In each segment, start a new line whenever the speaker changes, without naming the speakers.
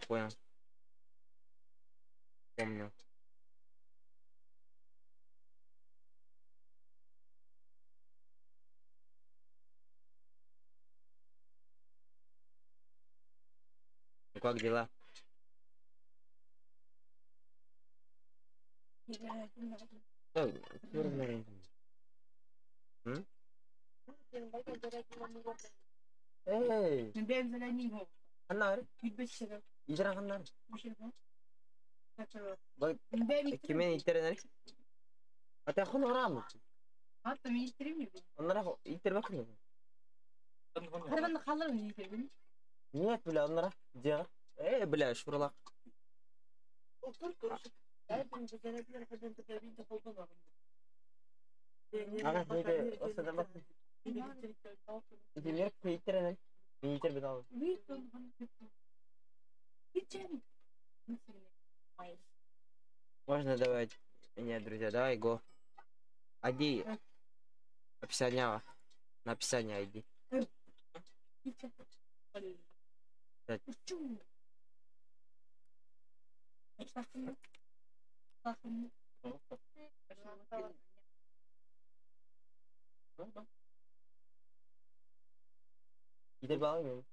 понял. Помню. Ну как дела? М? Эй! Ханна? Ижара ханна? Кимен иттеренер? Ата хон орам. Onlara ittir bakın. Нет, бля, onlara. Диа. Э, бля, шурлак. Ага, неде, осыдан бак. Итилер иттеренер. Итер бит ал. Можно давать меня, друзья, давай, го. Ади. Описание. На описание иди. Итер баламын.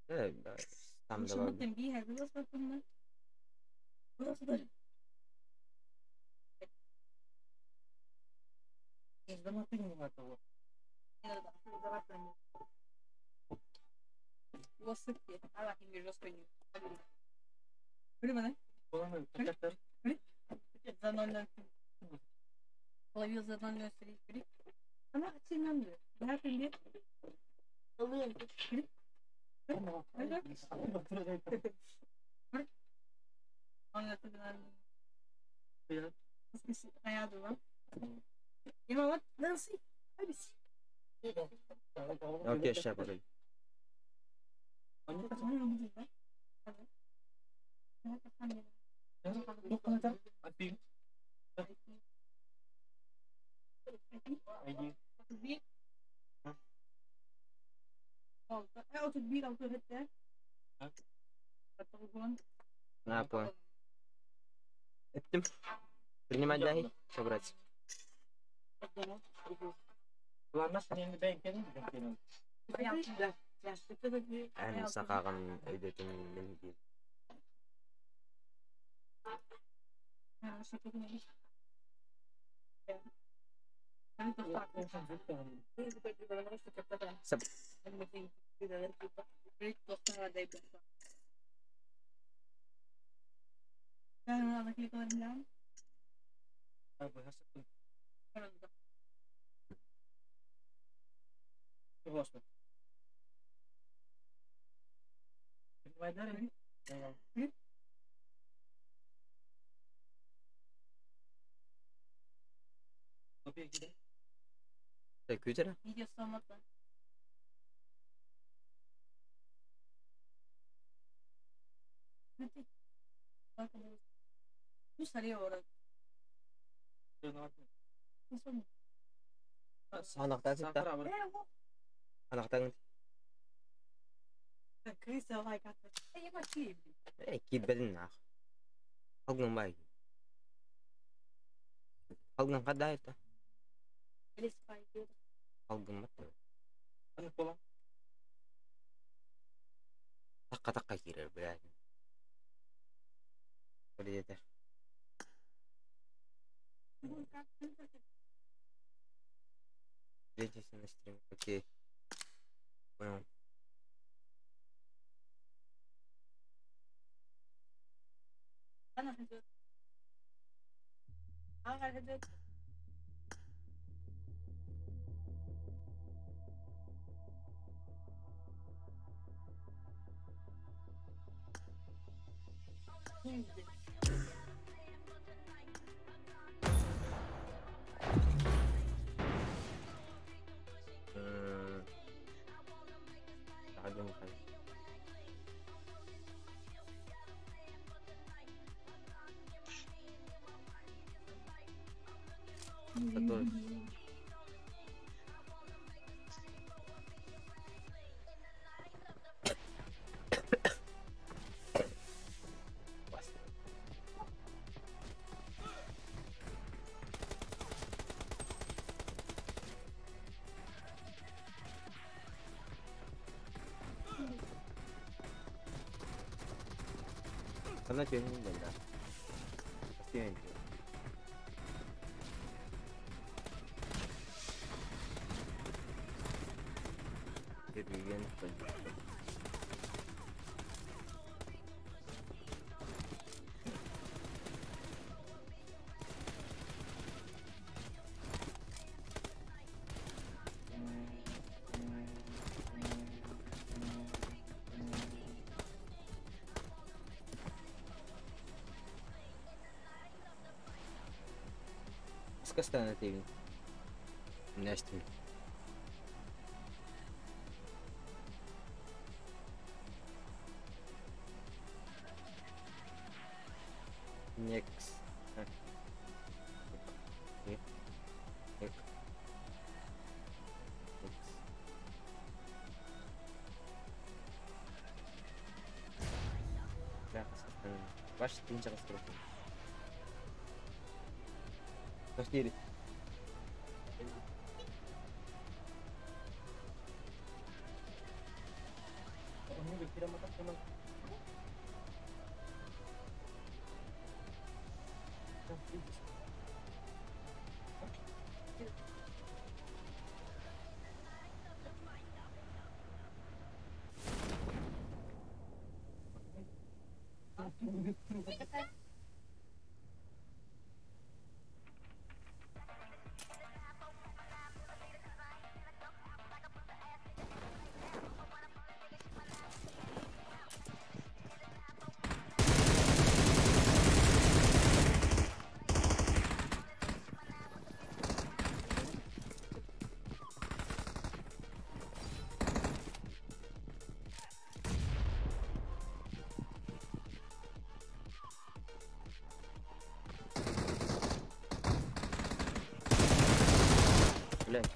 Э, да, сам добавлю. Окей, сейчас погоди. На, понял. Эптим. Принимать дай, собрать. Эн сахаган өйдөтүн мен диир. Сап. Күүтэрэ? Анахтан сытта. Анахтан. Э, кибелин нах. Алгын бай. Алгын када это? Алгын мат. Такка такка кирер, блядь. Привет. Встретимся на стриме. Окей. Понял. М, Один хай. Который. Karena ceweknya beda. Pasti yang itu. Kaibigan pag. Скастана TV. Nasty. Next. X. X. X. Ваш Terus. Блядь.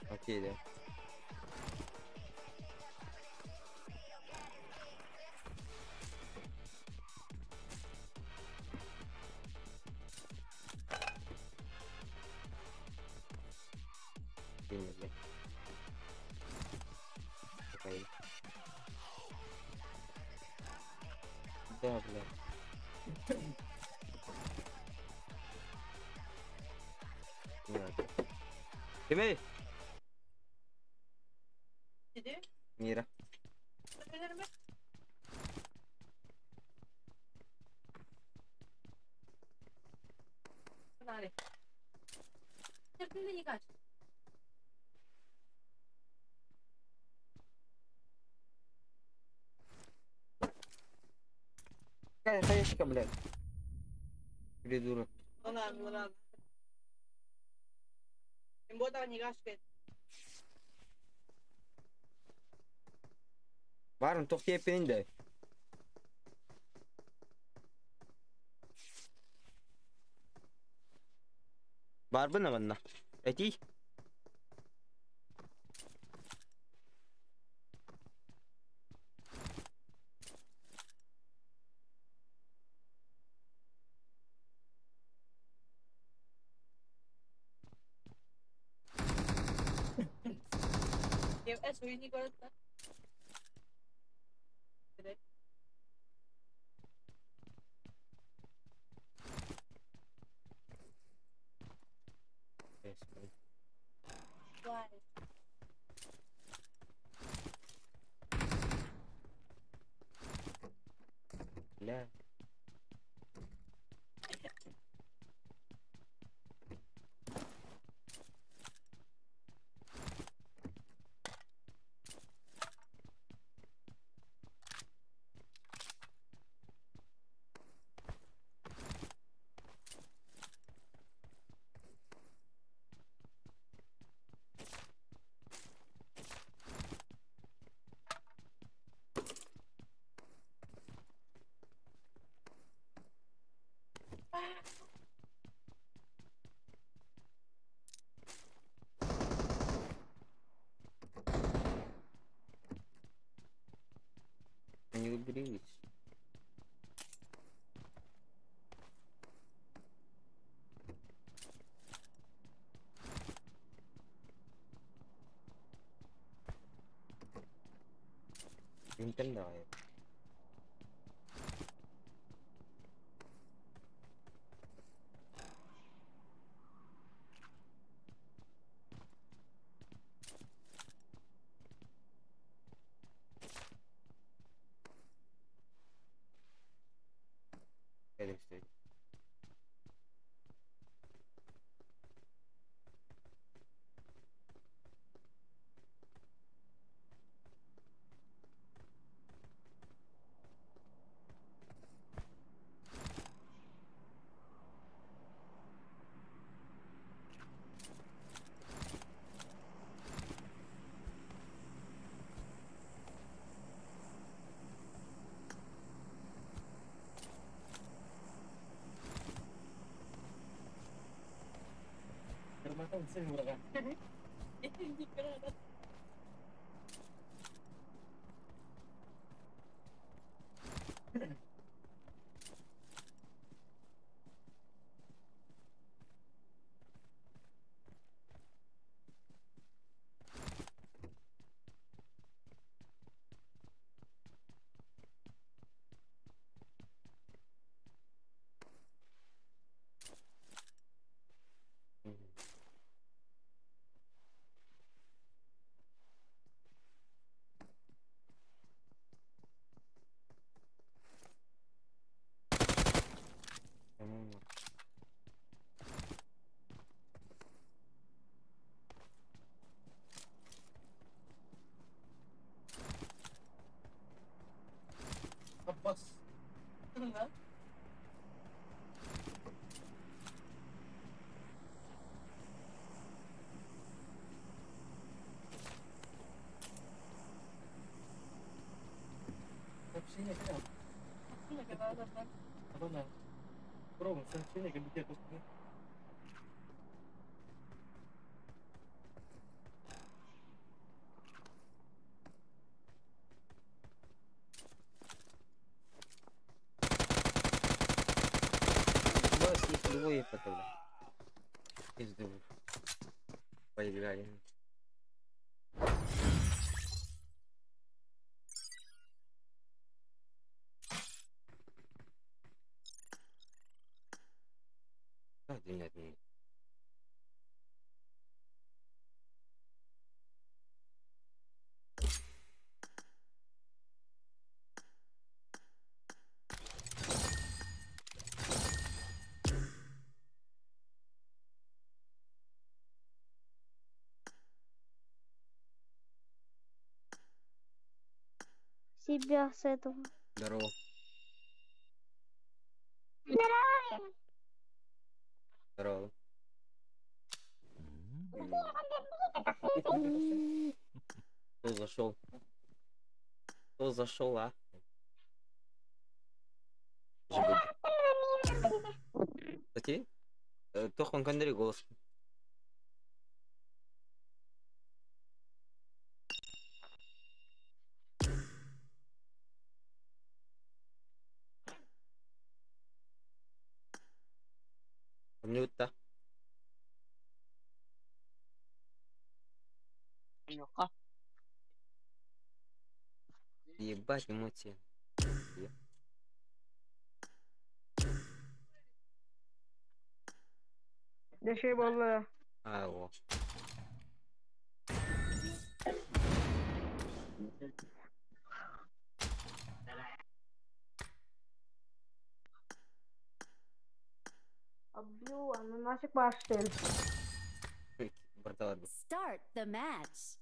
Окей, да. Да, бля. Не надо. Кимий? Мира. Какая хаешка, блядь? Придурок. Waarom toch die in de? Баарбын манна. Этий. Бля. Не уберись. Интернет.
Abbas.
Двое потом. Из двух. Поиграем. Да, нет, нет.
Тебя с этого.
Здорово. Здорово. Кто зашел? Кто зашел, а? Кстати, тохон көндөрү голос. Ньютта.
Ну-ка.
Ебать эмоции.
Дешей болла.
А, о.
Абью, ананасик баштын.
Барталар.
Start the match.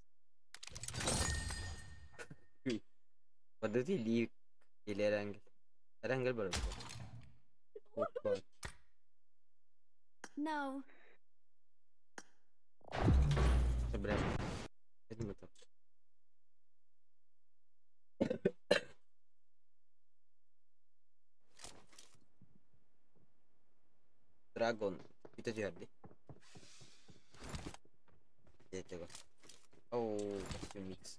Подожди, ли или Эрангел. Эрангел бар. Опа.
No.
Бля. Это не то. Dragon. Это жерди. Это Оу, микс.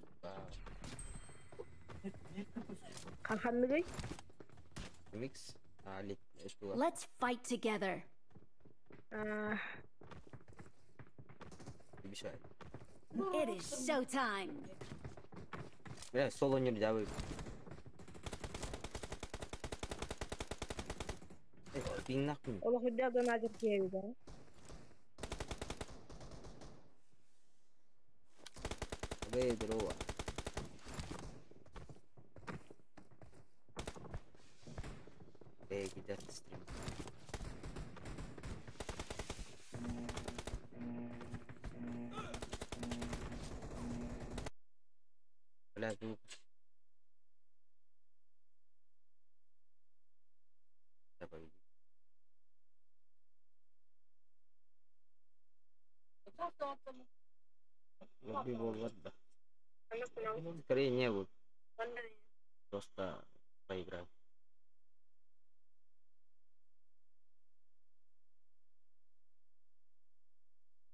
Ханныгай?
Микс. А, ли, что?
Let's fight together.
Мешает.
It is showtime.
Бля, соло нельзя выйти. Ты нахуй.
Олох үрдэ донатыр киһи да.
Эй, здорово. Эй, где ты стрим? Бля, звук. Да, поведи. Лоби да. Скорее не будет. Просто поиграю.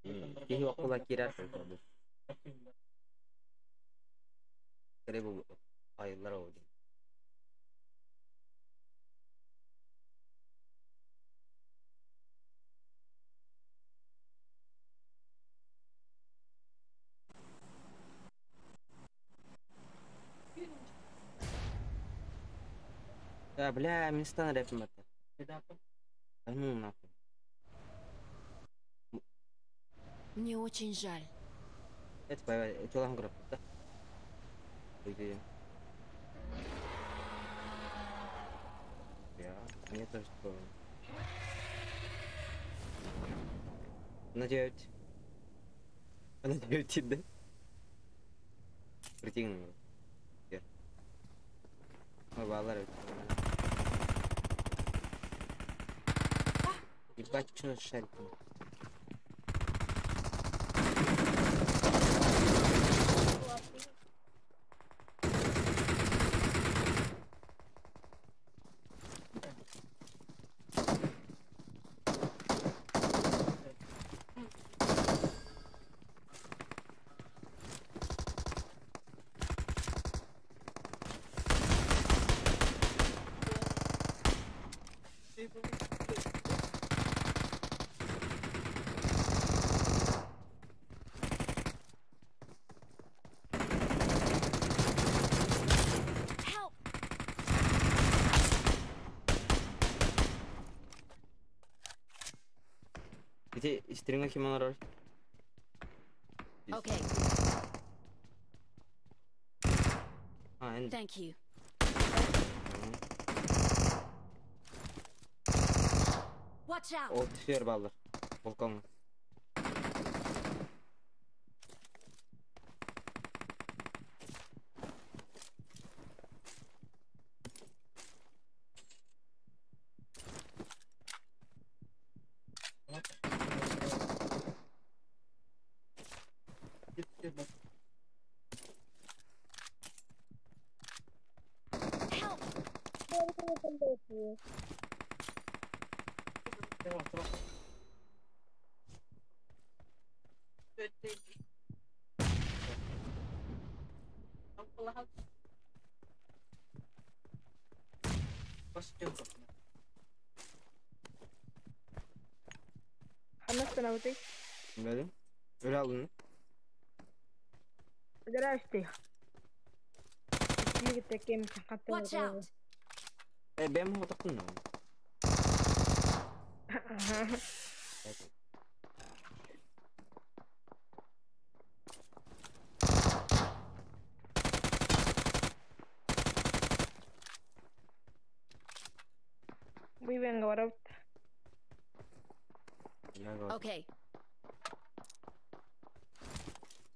Киһи окула кирер Скорее бу айылар оди. Да, бля, места на рэпе это. Да ну нахуй.
Мне очень жаль.
Это появляется, это лангров, да? Где? Я, мне тоже такое. На 9. На 9, да? Притягну. Ой, Ебать, что с шариком?
Help!
Где стримы Химонорор?
Okay,
А, энэ.
thank you. Watch out!
Ол түшер баллар. Балконга.
Ханна
Böyle. Öyle al bunu.
Здрасте.
Watch out!
Ben mi odaklıyım?
Muy bien, ahora.
Okay.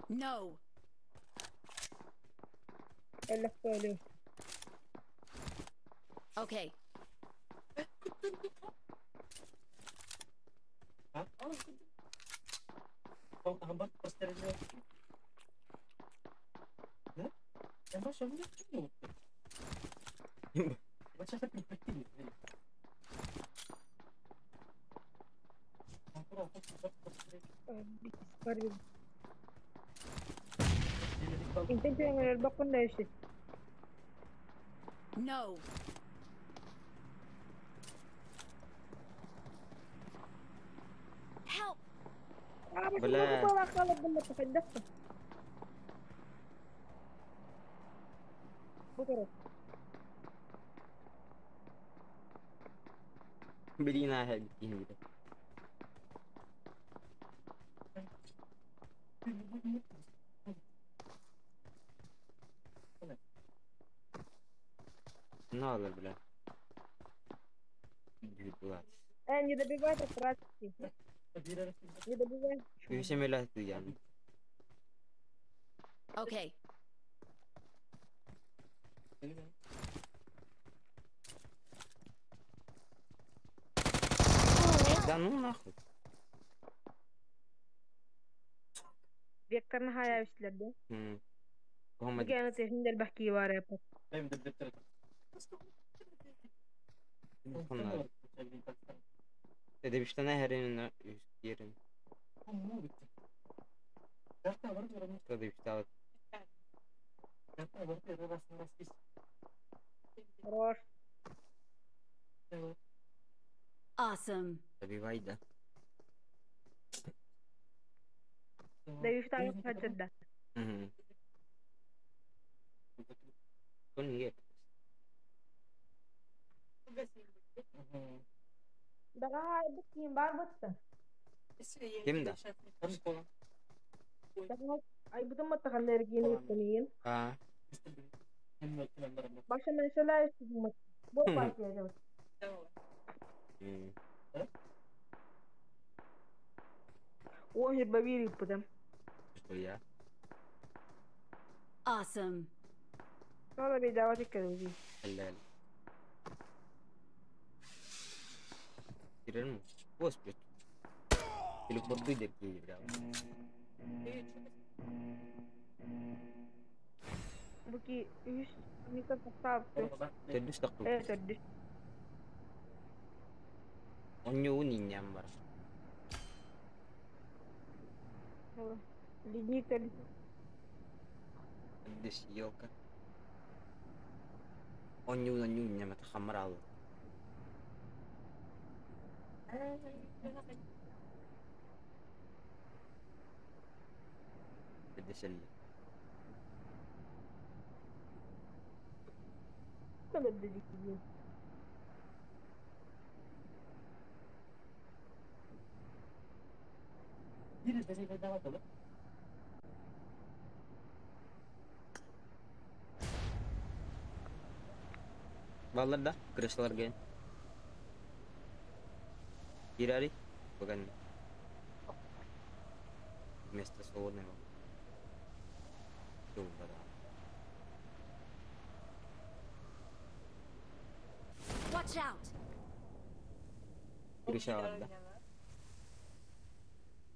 No. Okay.
Intenten el balcón de ese.
No. Help!
Бля. Блин, а Надо, бля.
Не добивай, тратьте. Не добивай.
Okay.
Да ну нахуй.
Векторны хаявышлар да? Бүгәне технидер бәхки бар япа.
Эдебиштана herinin yerin. Эдебиштана.
Хорош.
Awesome.
Добивай, да.
Добивай, да.
Угу. Нет.
Давай, быстрее, барбаться.
Кем да?
Давай, ай будем отхаллергин.
А.
Баша начала вот партия. Ой, бавили потом.
Что я?
Awesome.
Надо бедавать короче.
Господи. Или подыдер бля.
Буки, не так
Төрдүс такту.
Төрдүс.
Онньуун инням бар.
Ледник төрдүс.
Төрдүс елка. Онньуун онньуун инням это хамрал. Төрдүс элли. Баллар да, крышлар ген. Кирари, пока не. Вместо свободного.
Watch out!
Крыша да.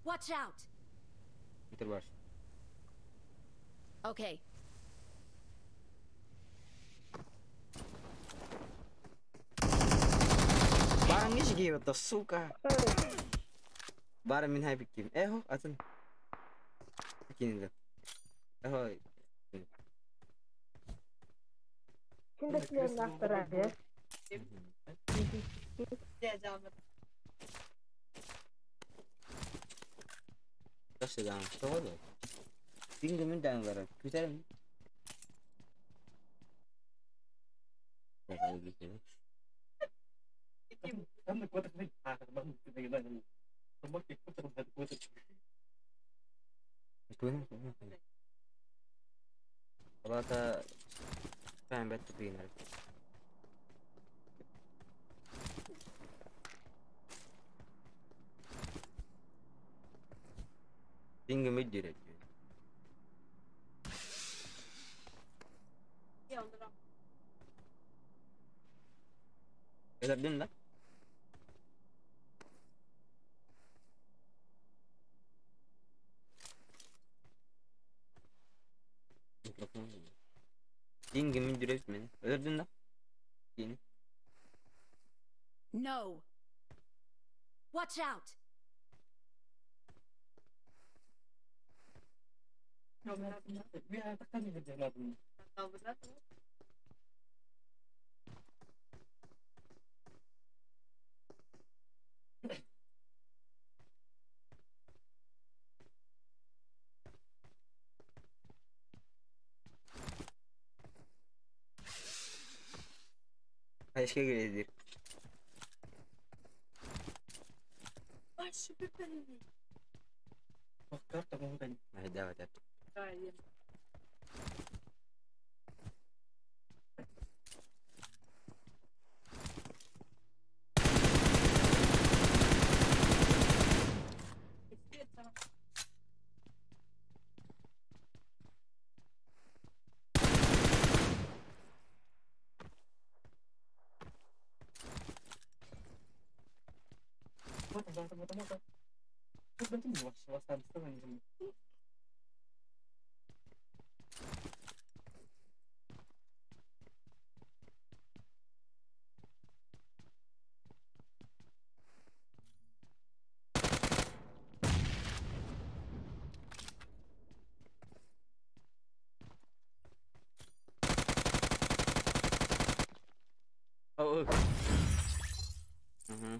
Watch out!
Интерваш.
Okay.
Ангишги, сука. Бары мин хайбикким. Эхо, атын. Кинилер. Эхо.
Şimdi aktarıyor.
Nasıl doğru. Dingim'in danları. Güzel mi? Dingimi direkt. Öldürdün lan. Dingimi direkt beni. Öldürdün lan. Yeni.
No. Watch out.
Başka gelir. Oh. Mm-hmm.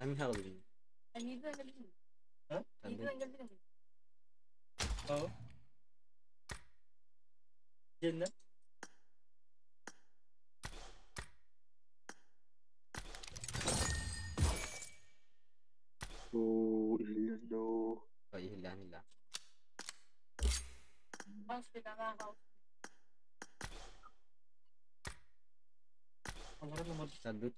I'm helping.
Oh. Dinle.
Oh, no.
Hila. Salut.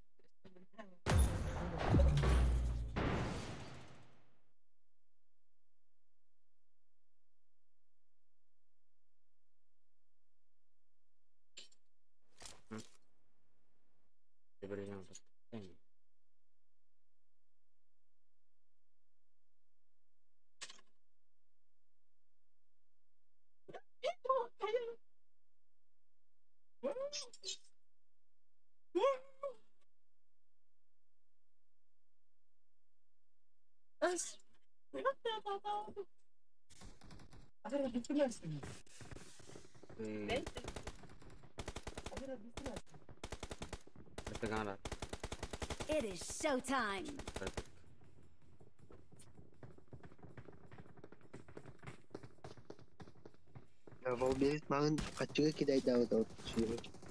It is showtime.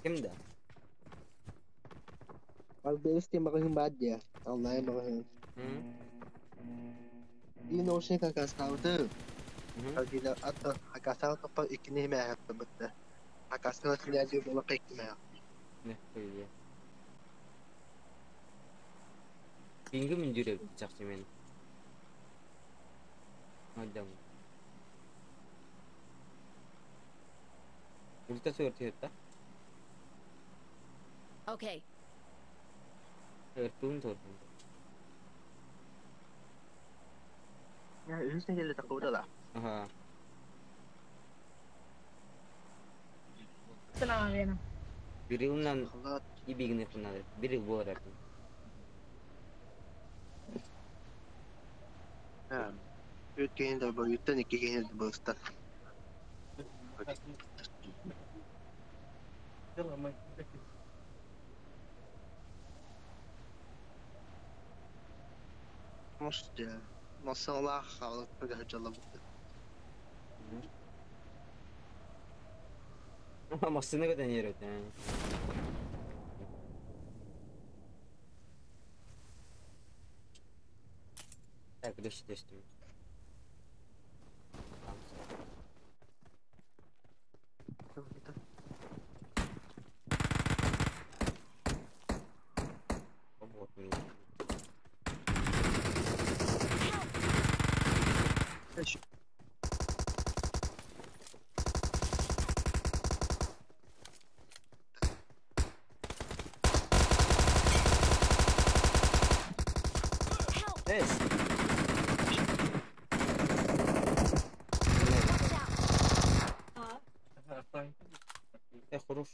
Kimde?
Valberis bakayım bad ya. Allah'a bakayım. Bir notion kakasavdı. Hakasavdı topar ikini mehaptı bitti. Акасына князю было кайкмя.
Нехуя. Пингим үндүрэ чахчы мен. Мадам. Улта суыртыытта.
Okay.
Өртуун туурдун.
Я үһүс неделе такого да.
Аха.
Сына.
Бирилнан
Халат
ибигини кунады. Бирил болар.
Үт кейин да бу, үттен икки кейин да бу Может, Масалах халат пыгачала бу.
Массыны көтөн ерөт. Так, дөш дөштүм. Вот меня.
Help!
Эс!
Watch out!
Э, хорош.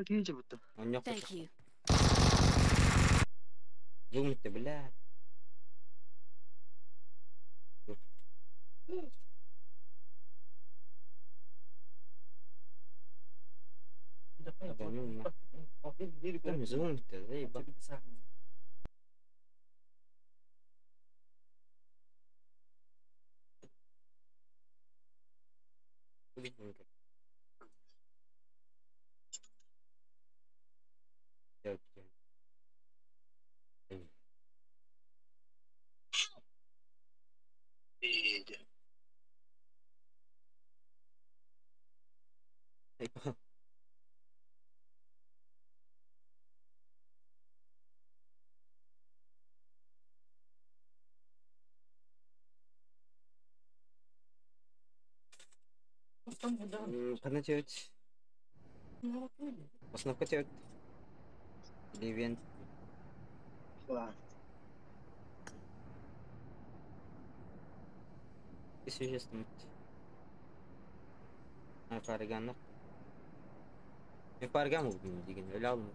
Кийинче бутта.
Оньок.
Thank you.
Зумте, бля. Да ну на. Там зумте, заеба. Қана теут? Основка теут? Или ивент?
Да.
Существует. А, фарганах. Мен фарган болдум деген өлө алдым.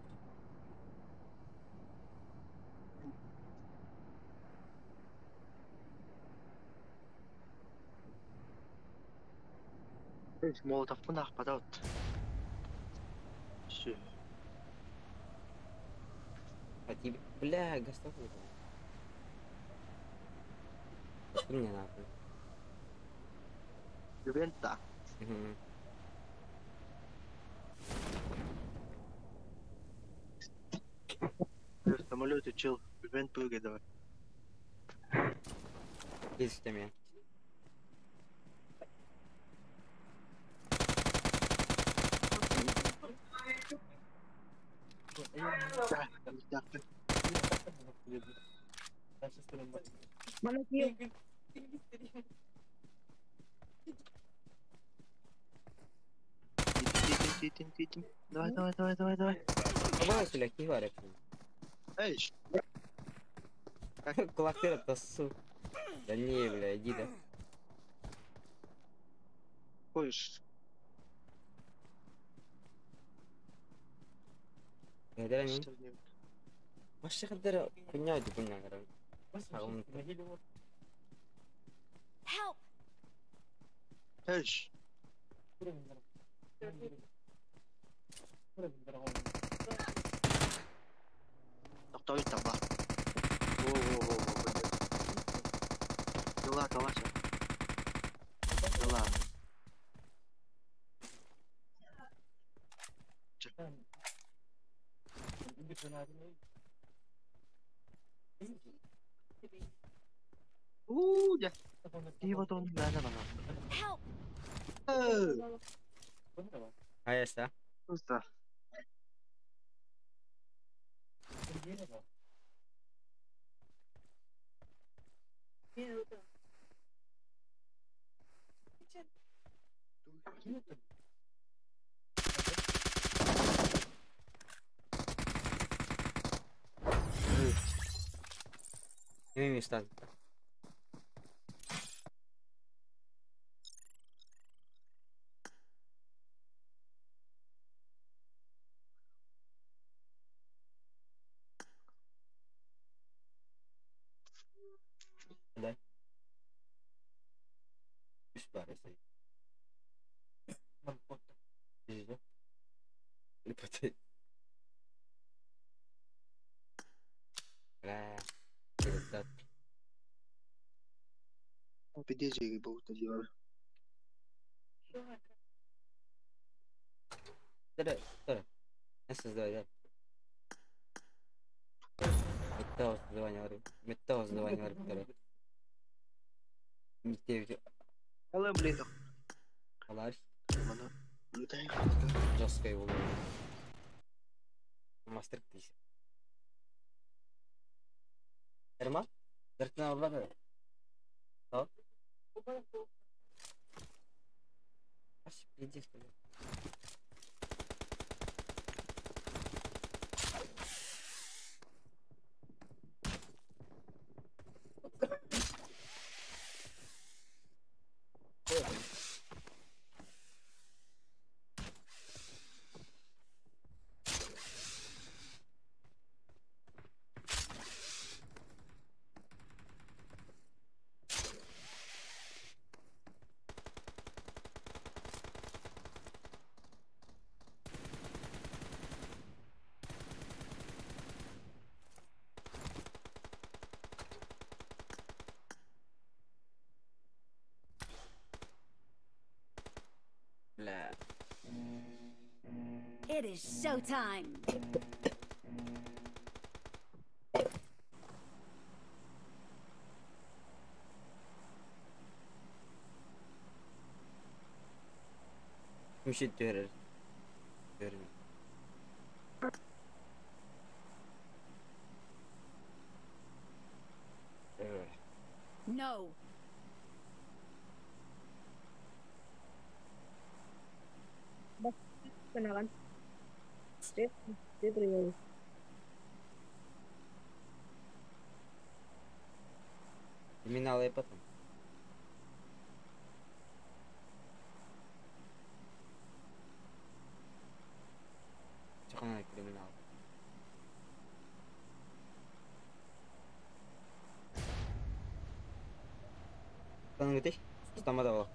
Молотовпун ахпатаут. Все.
А тебе, бля, гастов. Что мне нахуй?
Ювента.
Мгм.
В самолете чел. Ювент прыгай давай.
Есть там я.
Да, да.
Mana кийин.
Титим, титим, титим. Давай, давай, давай, давай, давай.
Абай сүлә ки бар
Эй,
Кулактыр тасу. Да не, бля, иди да.
Қойш.
Гадара не? Маша гадара хуйня ди хуйня гадара.
Help!
Эй, Тоқтойт таба. Во, во, во, во, во. Дела, калаша. Дела. Уу, дьэ. Киһи ботугун мээнэ банан.
Help!
Айса.
Туста.
Кими стан. Да. Үс бар эсэ. Липоте. Бля. Результат.
PDG буолта дии.
Тара, тара. Создавай, да. Металл создавание варит.
Алла, блин.
Алаш.
Мана.
Жесткая его. Мастер тысяч. Эрма? Дартына улады. Да? Аш, пиздец, блядь. Бля.
It is showtime!
Мüşit dörer. Dörer.
No!
Kenalan. Dia dia terima.
Криминал и потом. Чахана криминал. Там где? Там давал.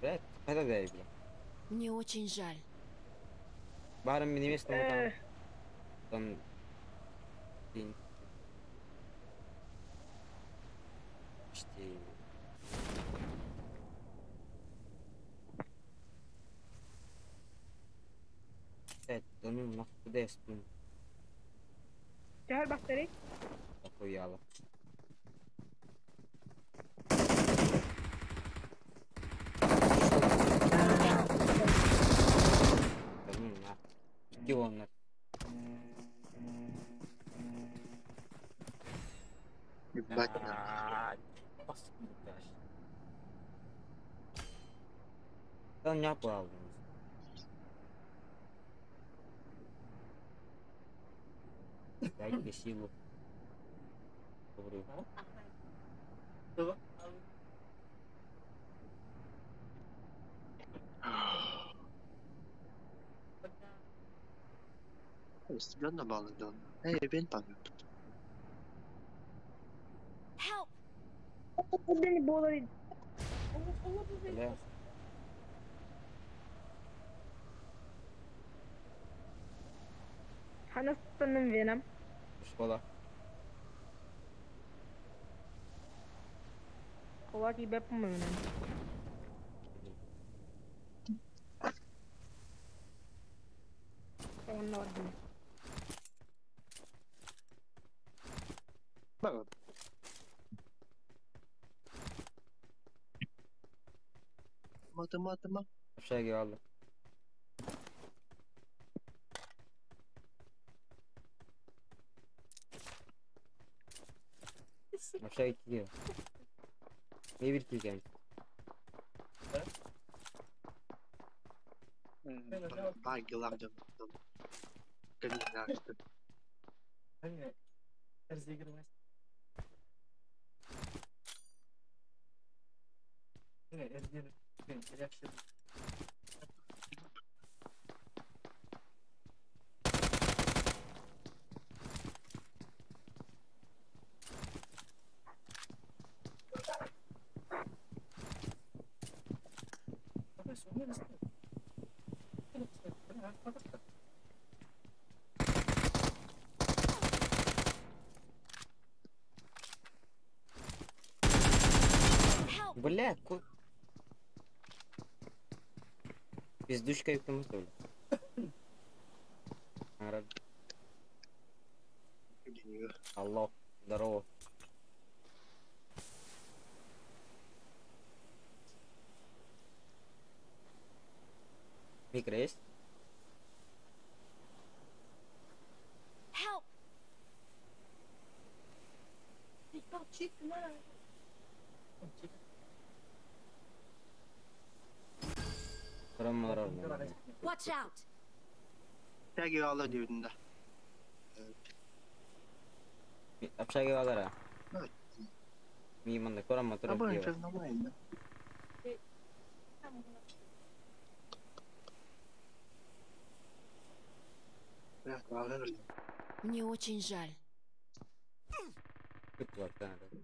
Блядь, когда дай, бля.
Мне очень жаль.
Баром не место там. Там. День. Почти. Блядь, да ну нахуй, куда я сплю?
Чахар бахтари?
Охуяло. Да ну нахуй. Иди он нахуй.
Ебать нахуй.
Паскуда. Да не оплавлен. Дайте силу. Добрую.
Стебленно баллы дон. Эй, бен памят.
Help!
Бля.
Ханастан веном.
Школа.
Кулак и бэп мына.
Мата.
Общаги алла. Общаги киһи. Не бир киһи.
Баги лардым.
Help!
Бля, ку... Пиздучка и тому что ли? Алло, здорово. Микро есть?
Help! Watch out!
Общаги алла диэбитин да.
Общаги аллара. Миманна көрөм
А бу нормально.
Мне очень жаль.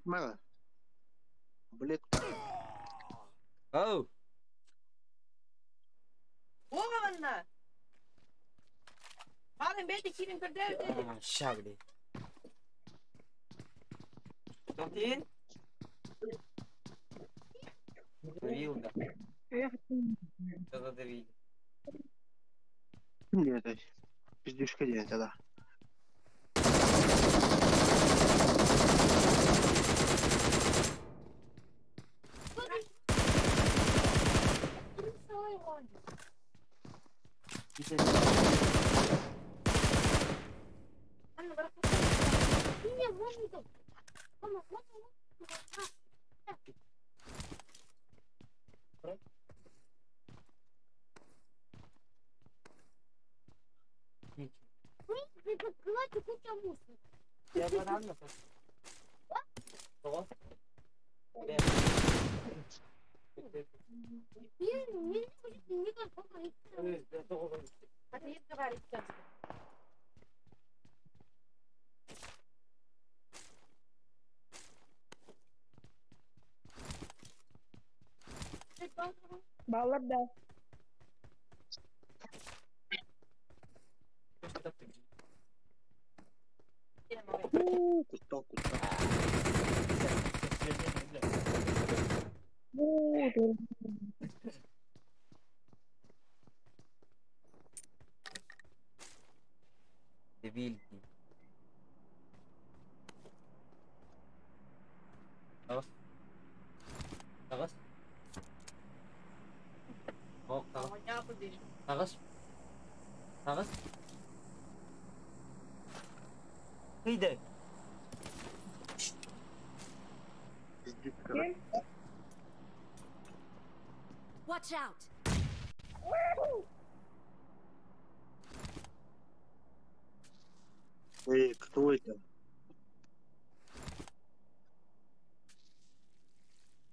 Мало. Блядь.
Оу!
Оҕанна! Барын бэйти киирин көрдөөбүт.
Шагли. Тотин? Вилда. Что за давид?
Нет, пиздюшка диэн тогда.
Баллар да.
Куттал, куттал.
Дебильки. Тагыс. Тагыс. Ок, тагыс. Тагыс. Тагыс. Кыйды.
Пиздюшка.
Watch out!
Эй, кто это?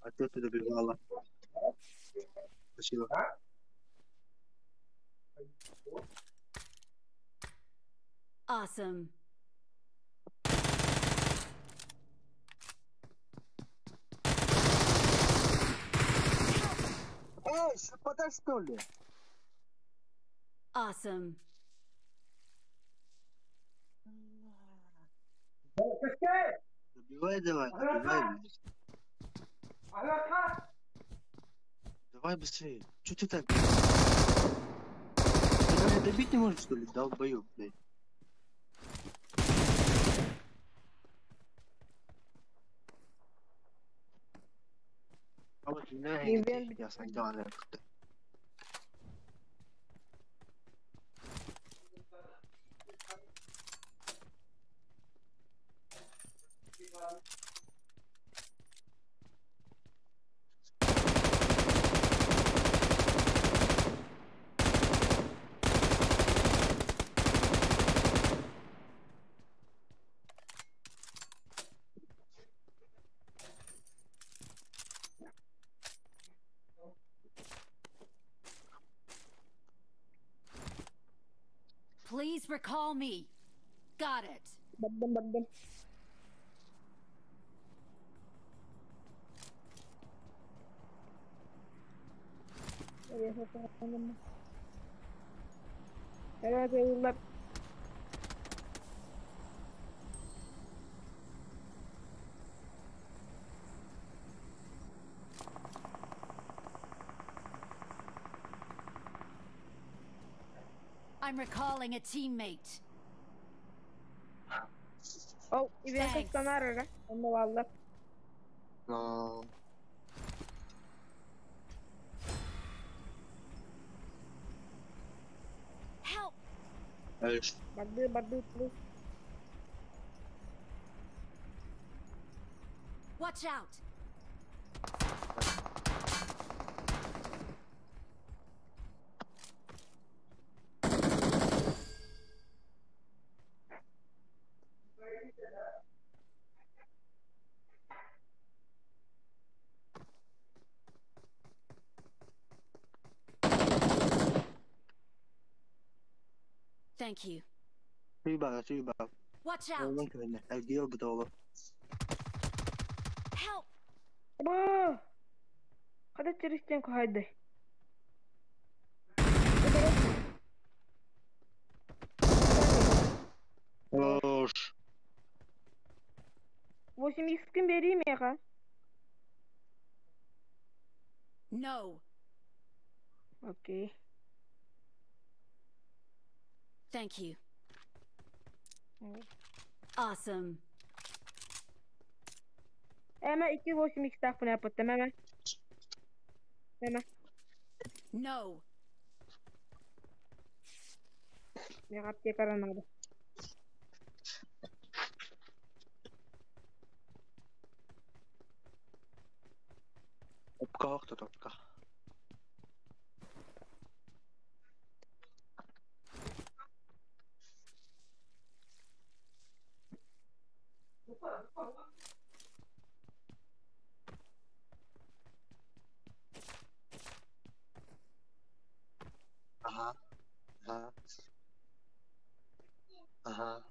А что ты добежала? Спасибо.
Awesome.
Эй, шипота что ли?
Awesome.
Добивай давай, добивай. Давай быстрее. Чё ты так? Ты даже добить не можешь, что ли? Долбоёб, блядь.
Ивен
Я сандал.
Please recall me. Got it.
Бардым, бардым. Evet,
I'm recalling a teammate.
Oh, Ивен
Thanks.
kanarara. Онно валлар.
No.
Help!
Эш.
Барды, барды, плюс.
Watch out! Thank you.
Tüy tüy bak.
Watch out!
Oğlum köyüne. Erdiyor bu da oğlum.
Help!
Ба! Хада через стенку хайды.
Ош.
8 х бери меха.
No.
Окей.
Thank you. Awesome.
Эме 2 8 х таах пына эме. Эме.
No.
Мега аптекара надо.
Опка охта топка. Ага. Ага. Ага.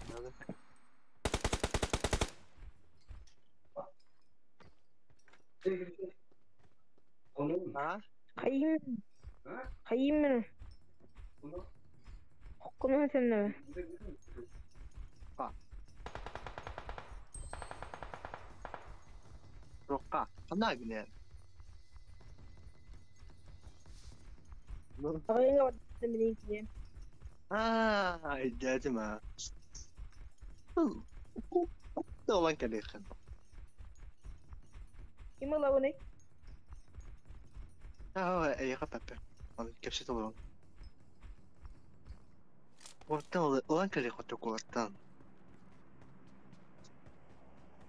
Надо. А?
Хайым. Хайым. Хоккунун сенне.
Рокка. Она гне. Ну.
Агайга бардым.
А, идете. Долан калехан.
Ким лавыны?
Аа, эйга папа. Он кепсет олон. Ортан олан калехан токолаттан.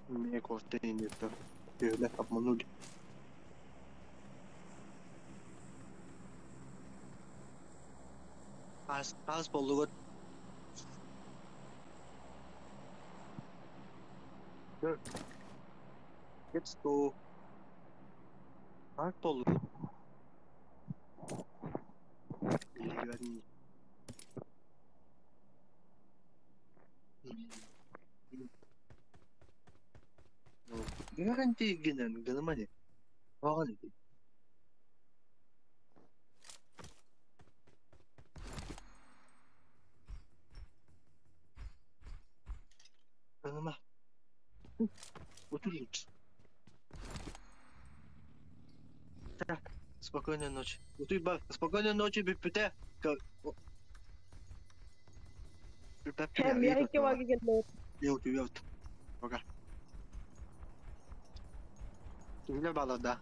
Мне кортен это. Ее обманули. Аз аз болугот. Let's go. Аз болугот. Гарантии генен, генемани. Ваган. Генема. Утулич. Так, спокойной ночи. Утуй бар, спокойной ночи, бипите.
Мягкий ваги келди.
Я утуй, пока. Киһилэр бааллар да?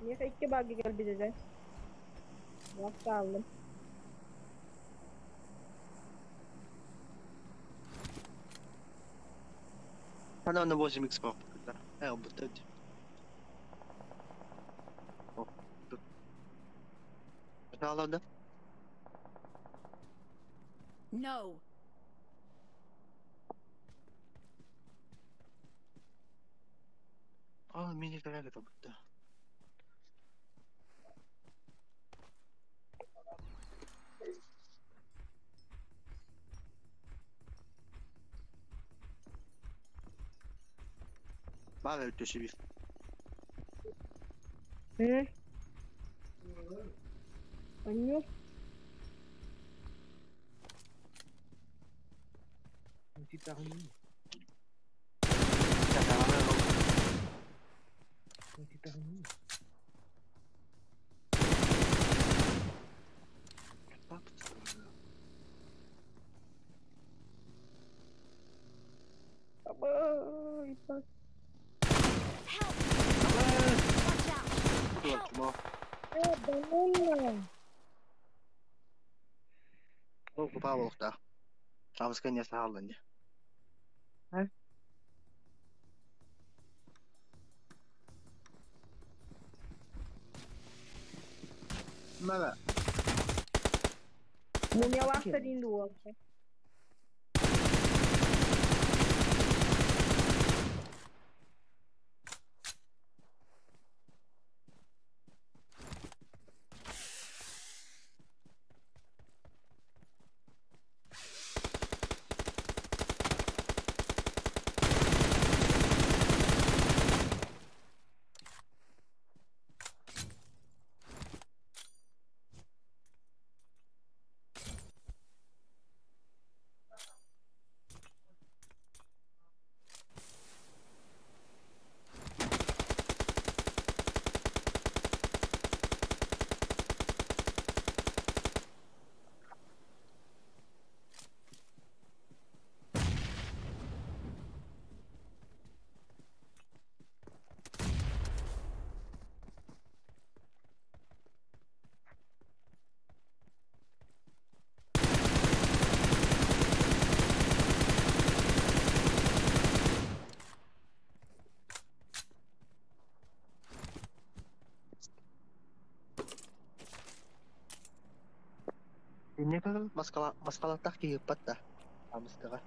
Миэхэ икки баага кэлбит этэ. Хааллым.
Она на 8 х да. Вот эти. Пожалуйста, да?
No.
А, мини-коллега это будет, да. Баар өттөсүбүт.
Анньу.
Help! Watch out! Help!
Ол. Мала.
Муньялаахта диин дуолча.
Инне маскала маскалаттах киһиппат да. Амыстыга.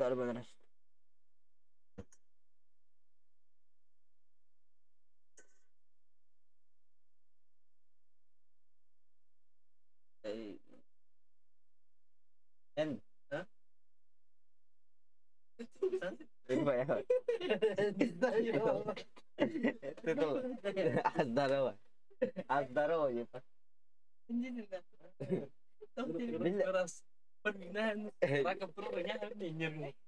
Арбанар. En.
Ha?
Здорово. А здорово, епа.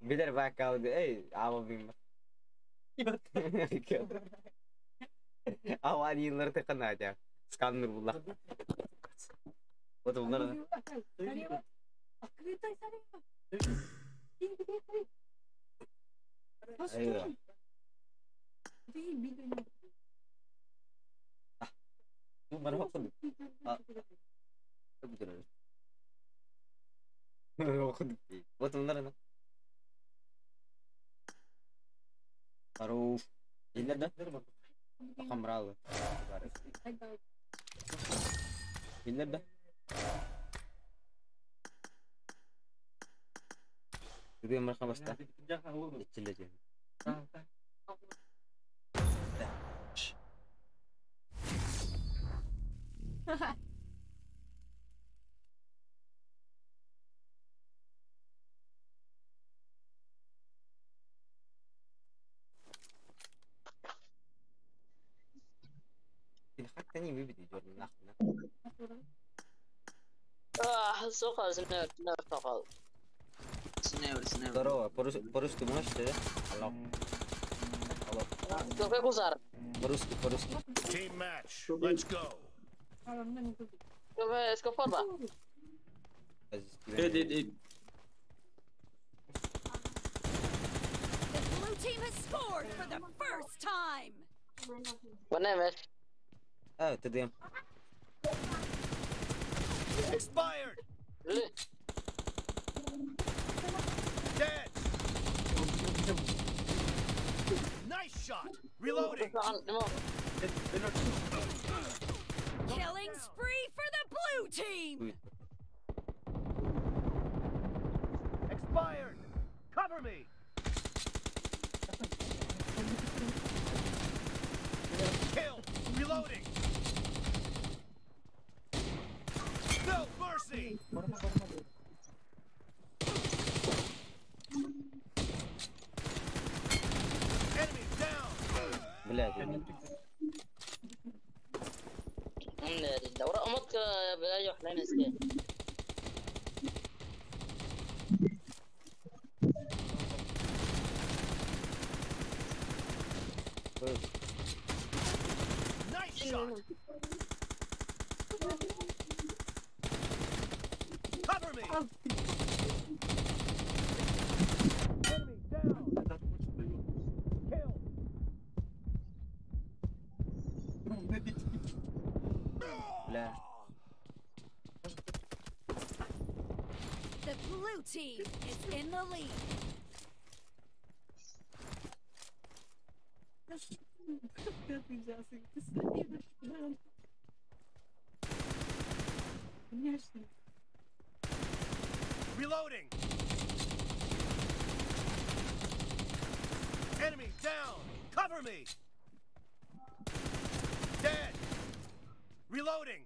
Билер бакалды. Эй, ава бим. Ава yılları tıkana Сканер булла. Вот bunlar. Айва. Вот bunlar. Здоров. Или да? Хамралы. Или да? Тебе мархабаста. Здорово, по-русски можете, да? Алло. Алло. По-русски, по-русски.
Team match. Let's go.
The blue team has scored for the first time.
А, ты дым.
Expired. Dead. Nice shot. Reloading.
Killing spree for the blue team.
Expired. Cover me. Kill. Reloading. No mercy. Enemy down.
Блядь.
Nice shot. Cover me. Enemy down. Kill.
Бля.
The blue team is in the lead.
Reloading. Enemy down. Cover me. Dead. Reloading.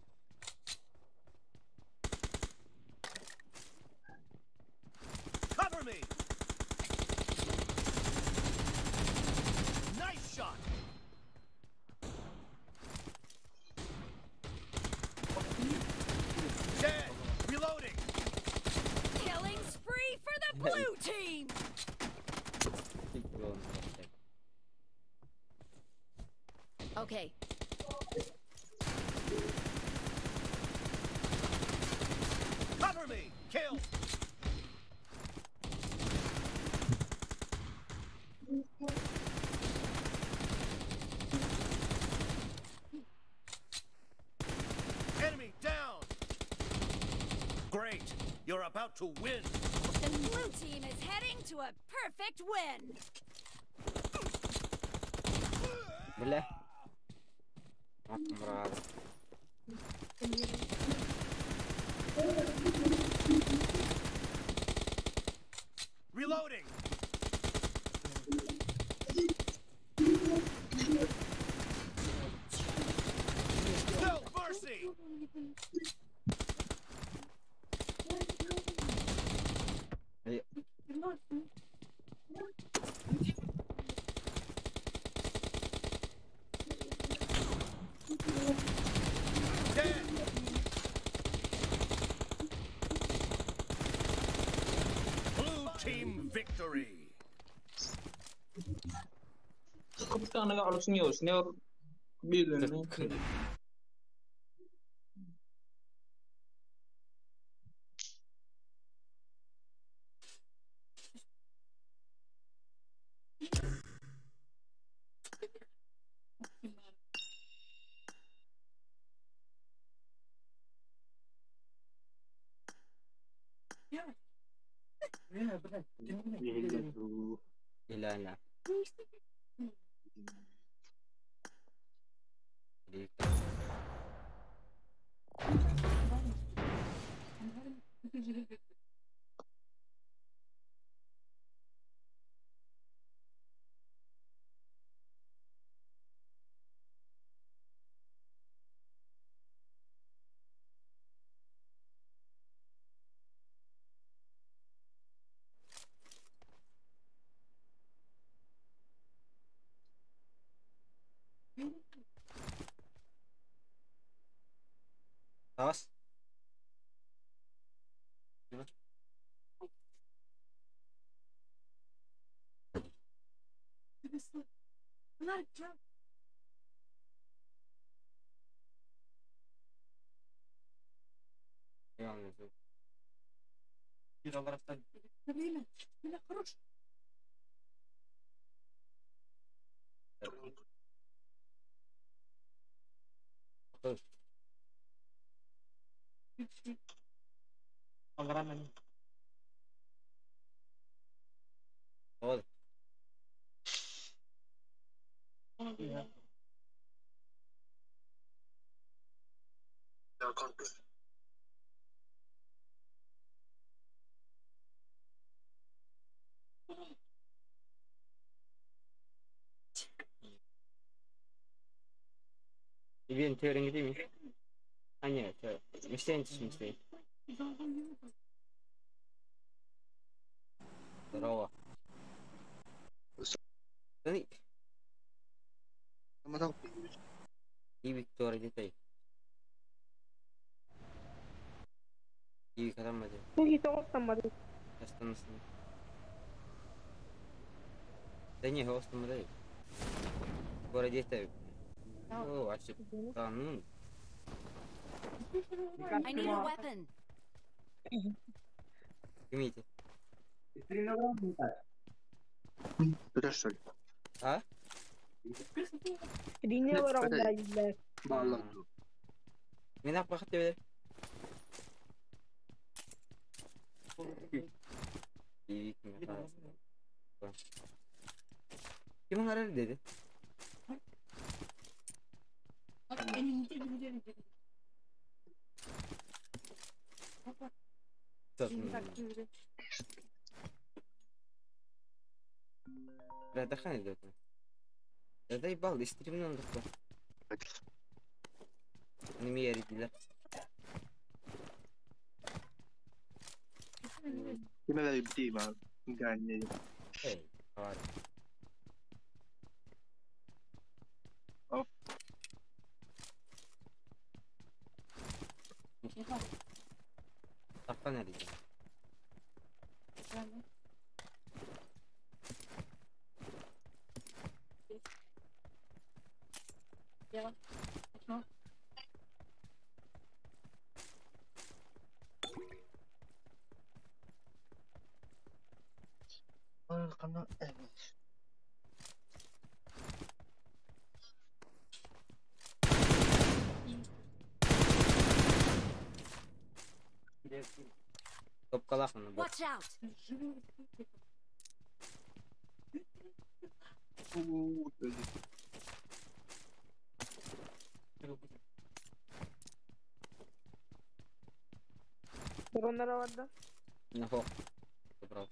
Cover me. Nice shot. Dead. Reloading.
Killing spree for the blue team. Okay.
Cover me. Kill. Enemy down. Great. You're about to win.
The blue team is heading to a perfect win.
Бля.
Reloading. me! Dead! Blue team victory!
Ilana. Tapos? Diba? Oh. Ibien teorin değil mi? Hani evet. Müsteyin müsteyin. Здорово. И Виктория детей. И Да не, голосом Город детей. О, а что? Ну.
I need a weapon.
Имейте.
Туда что ли?
А? Меня похотели. Kim arar dedi? Бля, дахан идет. Да заебал, и стремно такой. Не мерили. Эй, давай.
Watch out.
No. Добро.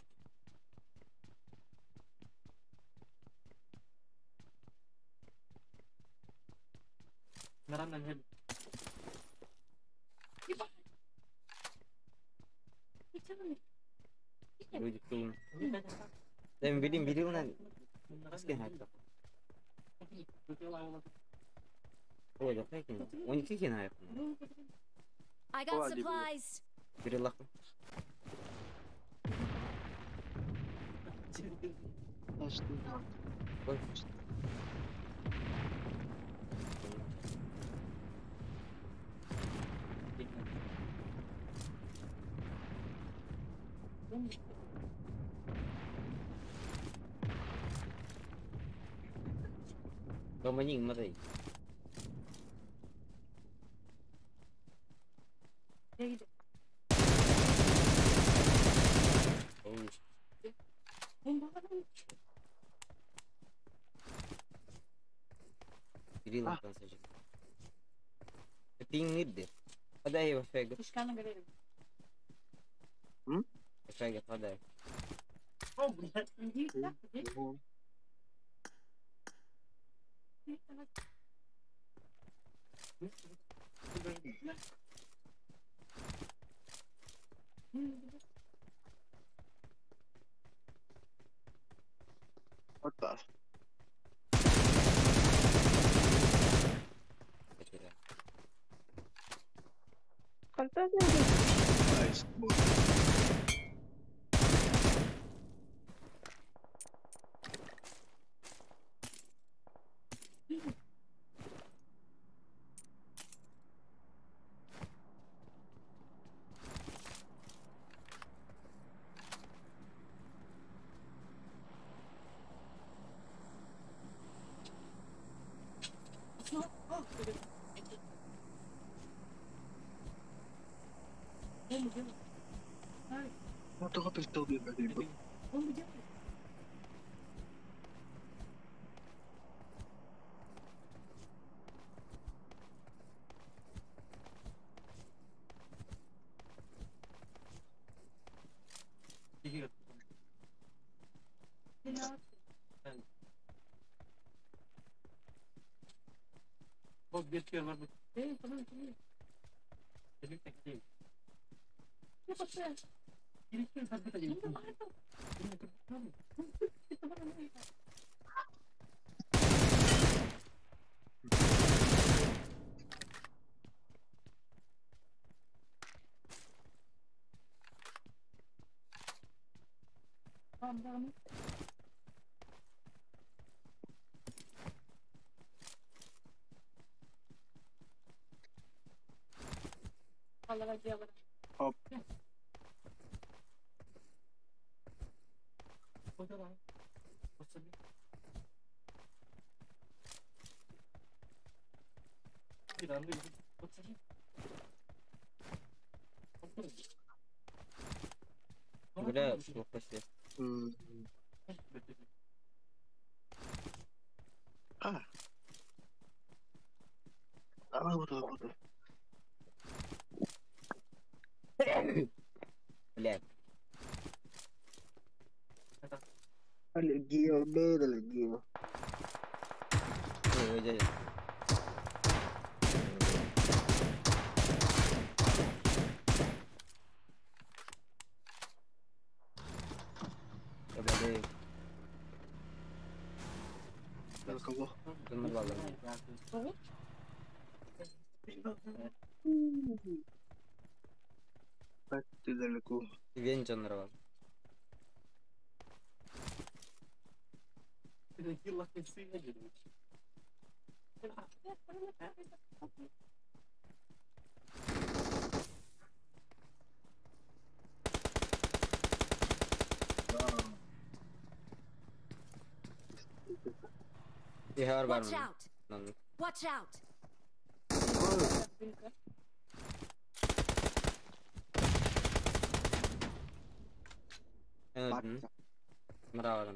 I got supplies.
What the? Nice. Hop.
Бля, плохо связь. Бля.
Аллергия, аллергия.
Ой, дядя.
Кого? Ты далеко.
Венчан рвал.
Watch out! Watch out!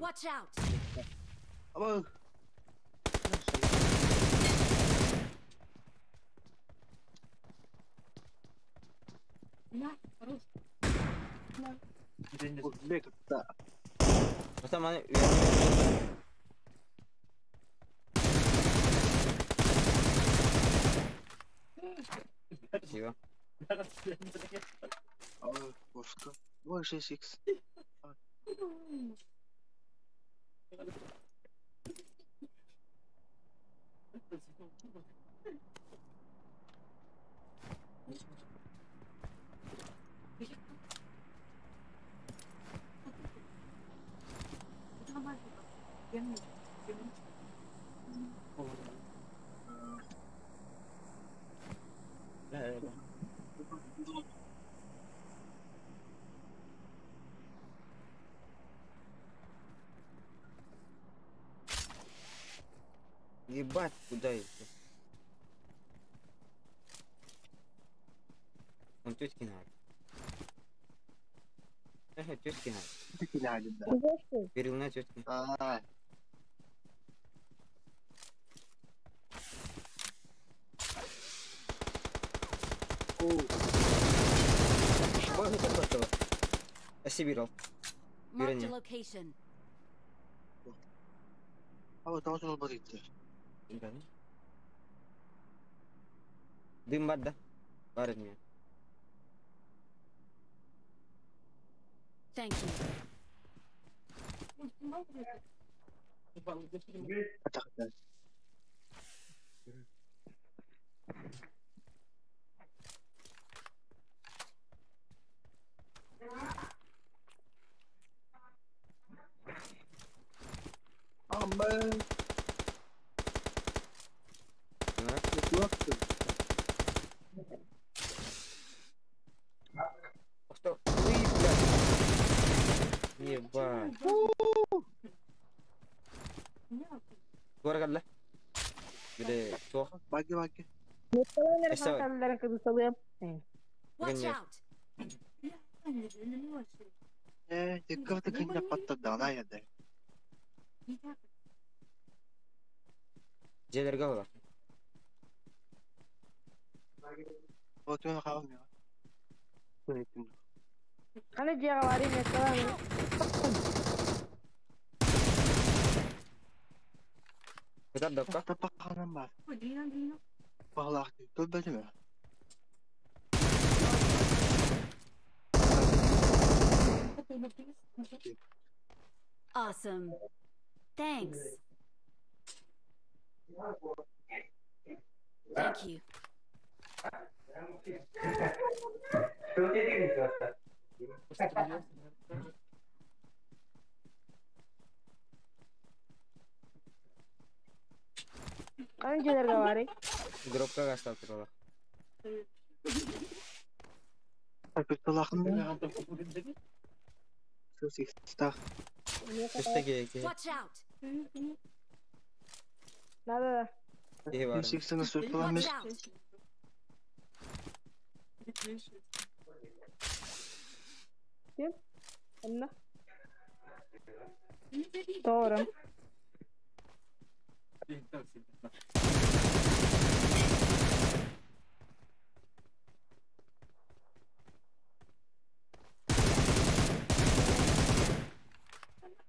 Watch out!
Спасибо.
Ой, Ой, 6х.
Ебать, куда это? Он тетки надо. Тетки надо.
Тетки надо, да.
Перил на тетки.
А.
Спасибо.
Marked a location.
А вот должен был быть.
Дым бар, да? Бар меня.
Thank you.
Amen.
Что? Блядь. Ебать. Горгадла. Где? Что?
Баги, баги.
Watch out.
Dikkat edin patladı ana yerde.
Дьиэлэргэ олор.
Отуна хаалмыа.
Аны дьиэҕэ барыым эттэҕэ.
Кытар дапка?
Таппаханан бар. Баҕалаах көрбөтүм ээ.
Awesome. Thanks. Thank you.
Аны дьиэлэргэ барый.
Дропка гастал турала.
Watch out.
Да-да-да.
Watch out.
Ким? Онно. Doğru.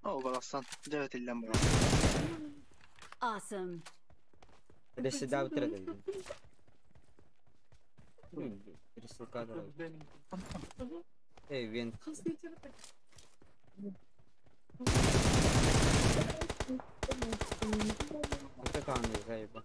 О, баласан. Девять иллен бар.
Awesome.
Переседа утра. Пересылка. Эй, вент. Это он заеба.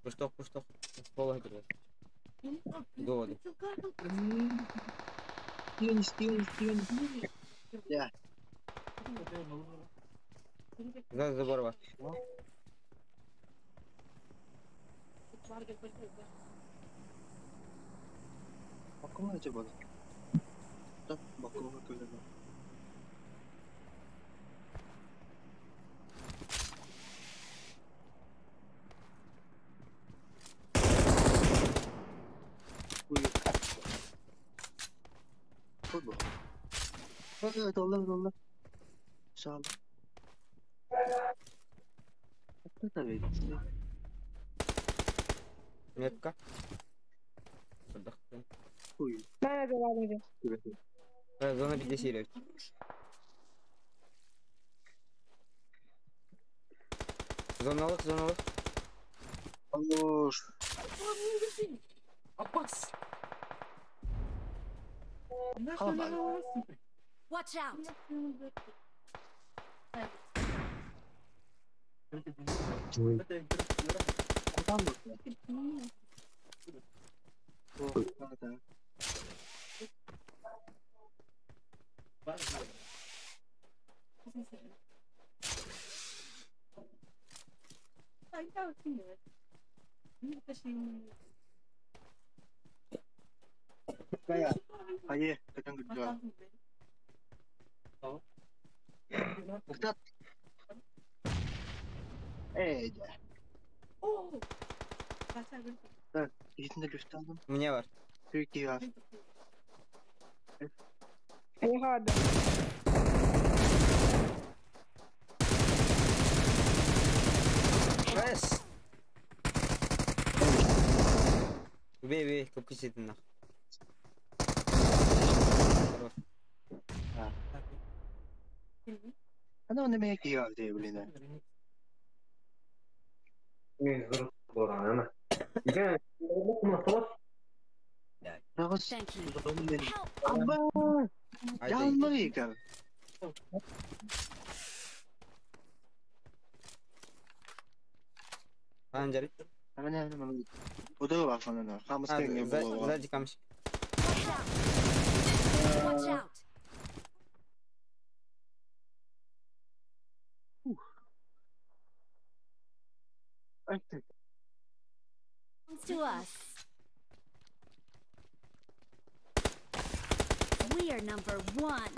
Пушток, пушток. Пола играет. Годы.
Стивен, Стивен, Стивен. Я.
За забор вас.
Bakımı acaba? Bakımı köylü.
Метка. Зона 50. Зоналык, зоналык.
Хорош.
Апас.
Watch out.
У меня var. Yes. Убей, убей, купи нах.
Thank you. Watch out. To us. We are number one.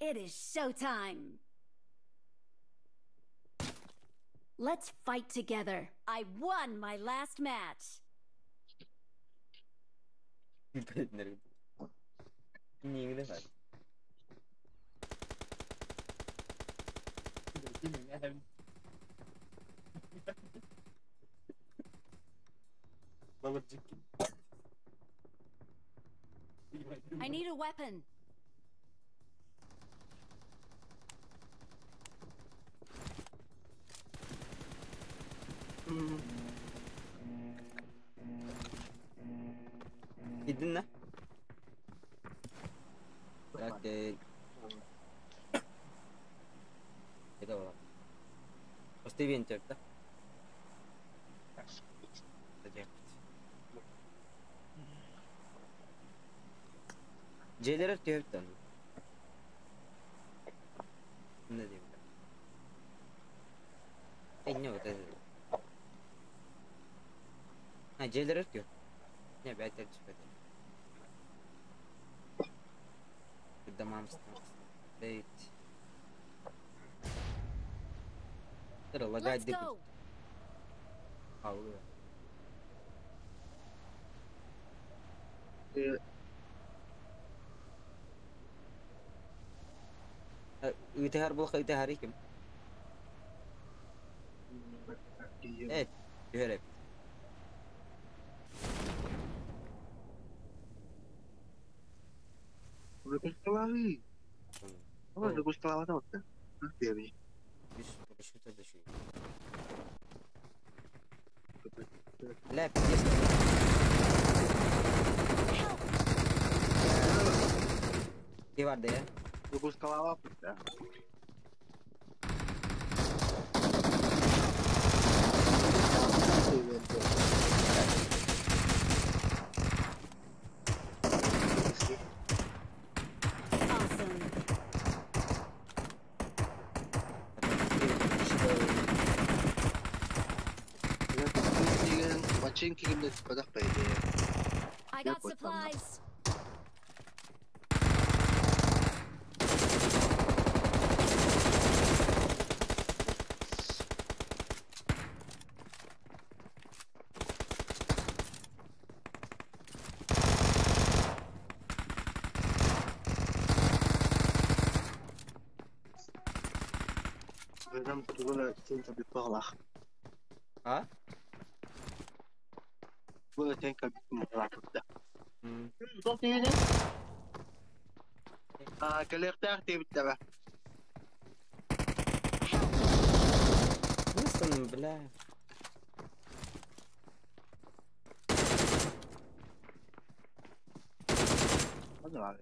It is showtime. Let's fight together. I won my last match. I need a weapon.
Gittin ne? Okey. Это было. Пусти винтер, да? Диэбит. Дьиэлэрэр түһэбит онно. Иннэ диэбитэ. Инньэ вот это. А, дьиэлэрэр түһ. Не, бэйэтэ түспэтэ. Домам стоит. Лагать
Let's
деп.
go.
Аллы. Ыытыһар буолха ыытыһар ким? Э, түһэр эбит.
Выпускалары. Ой, выпускалары.
Үс парашюта да шуй. Бля, пиздец.
Help!
Киһи бар да я?
Выпускалава. Да.
Awesome.
Починки кимде түспэтэх по идее.
I got supplies.
Нам тугуна тенка бипалах.
А?
Тугуна тенка бипалах. А, кэлиэхтээх диэбиттэрэ.
Мыстан, бля.
Ханна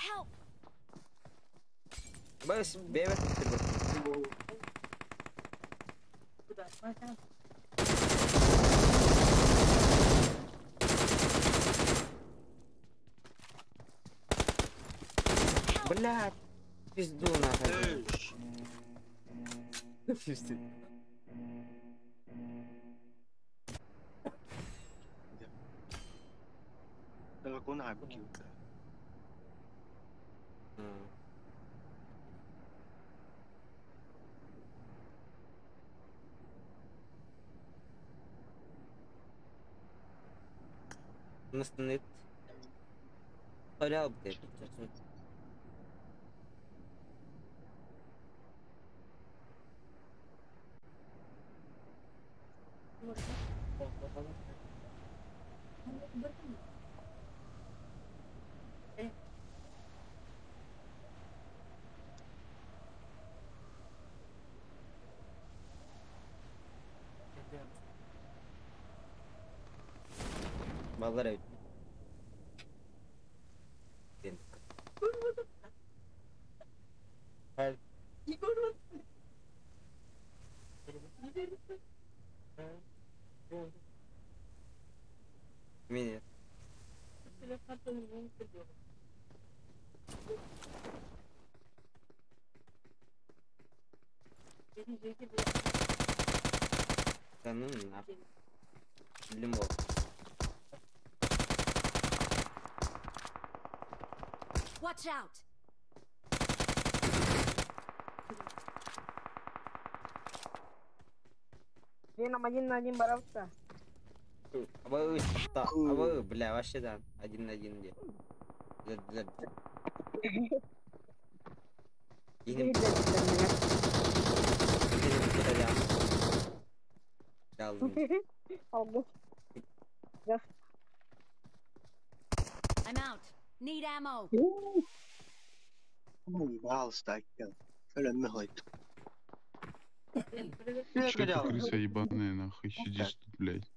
Help!
Бас, бэбэ
Help!
Бля, пизду нахуй.
Эш.
Пизду.
Дракон айбки.
Настанет. Халял, блядь. Баллар эбит. Help. Меня. Да ну нахуй. Лимон.
Watch out!
Веном один на один бороться.
Абы, абы, бля, вообще да. Один на один где. Yine Aldım.
Aldım.
I'm out. Need ammo.
Ой, пожалуйста, Өлөммө хойт.
Че ты, крыса ебаная, нахуй, сидишь тут, блядь?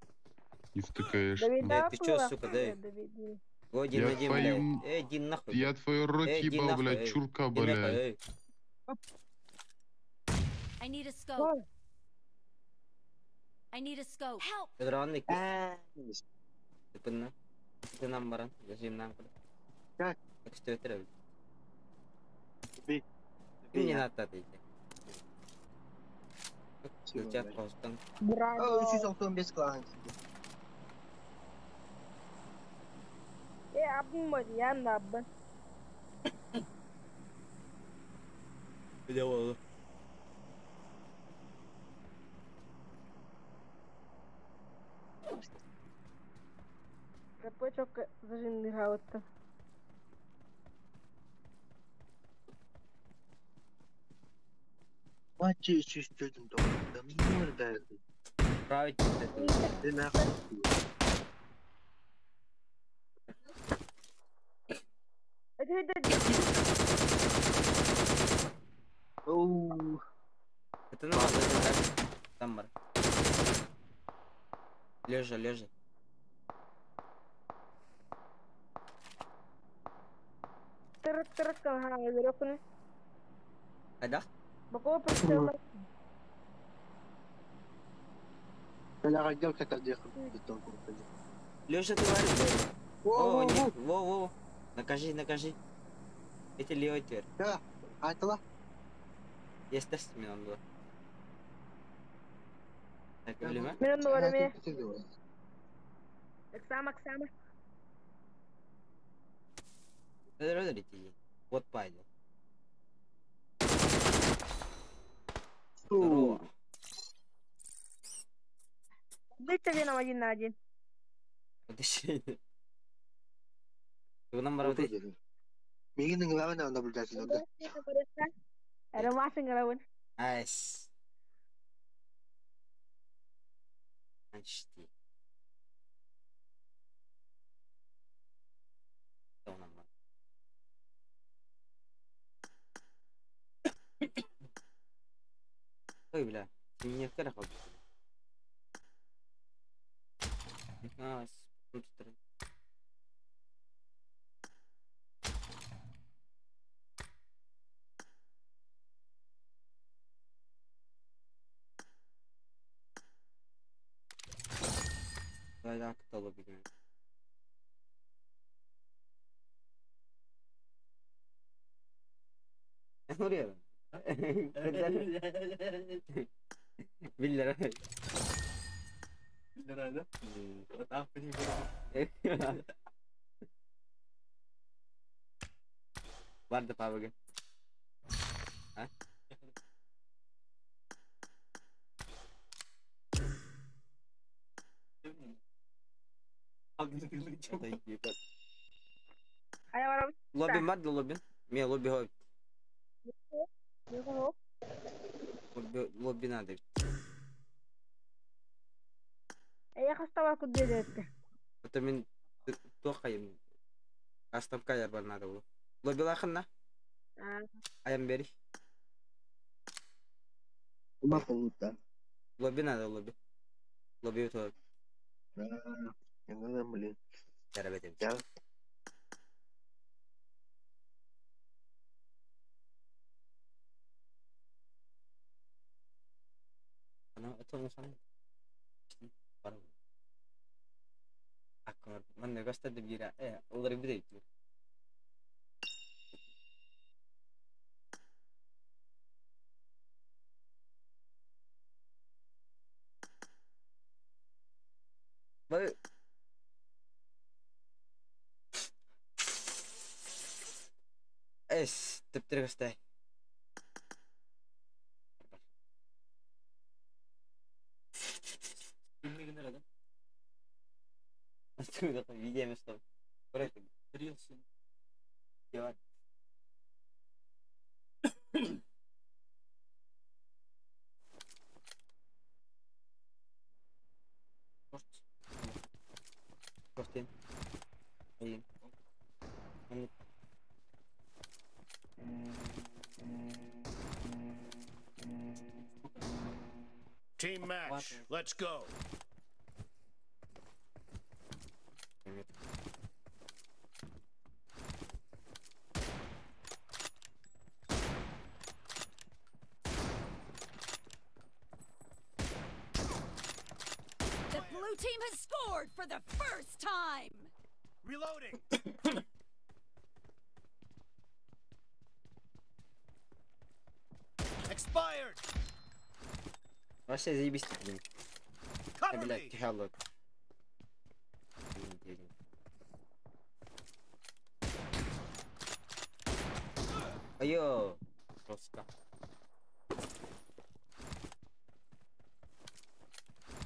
Не втыкаешь.
Давид,
Ты чё, сука, Давид?
Давид.
О, один
Я
один,
твою
блядь. Эй, иди нахуй.
Я твой рот
Эй, иди
ебал,
нахуй,
блядь,
эй.
чурка,
Иди нахуй,
блядь.
эй.
I need a scope. I need a scope. Help!
Ödranlık.
Э,
Тыпынна. Тынан баран. Зажимнан куда.
Как?
Экстретер.
Убей.
Не надо отойти.
Спасибо,
Сейчас
блядь.
просто.
О,
Браво.
сизон без клана.
Э, абын бар, я да абын.
Делал.
Какой чок зажимный гаутта.
Мать чуть-чуть да ну да.
Править.
Ты нахуй.
Это это
Оу.
Это надо, это там бар. Лежа, лежа.
тырык тырык ха өрөкүнү.
Айда?
Бакова прицел.
Я хотел как отъехал.
Лежа ты варишь, О, нет, во, во. Накажи, накажи. Это левый теперь.
Да, а это
Есть тест мне надо. Так, время.
Мен онду бар эме. Оксама, Оксама.
Вот пойдет. Здорово.
Дайте веном один на один.
Подожди. Вы нам работаете?
Мигин главное наблюдатель, да?
Ромашин главный.
Айс. Почти. Что нам надо? Ой, бля. Не в карах А, Давай, кто лобби? Oraya. Billere.
Nerede?
Vardı pavga. Ha? Лобби мад лобби. Ме лобби хо. Лобби лобби надо.
Я хастава куды дедти.
Это мен тоқайым. Астамка яр надо было. Лобби лахынна? Аям бери.
Ума полута.
Лобби надо лобби. Лобби то.
Я блин.
Я. Манна гостады бира. Олар бир дейт. Бай. Эс, тептер гостай. Видео место.
Team match. Let's go.
team has scored for the first time.
Reloading. Expired.
Вообще заебись ты, блин.
Cover
Блядь,
me.
тяжело. Айо, просто.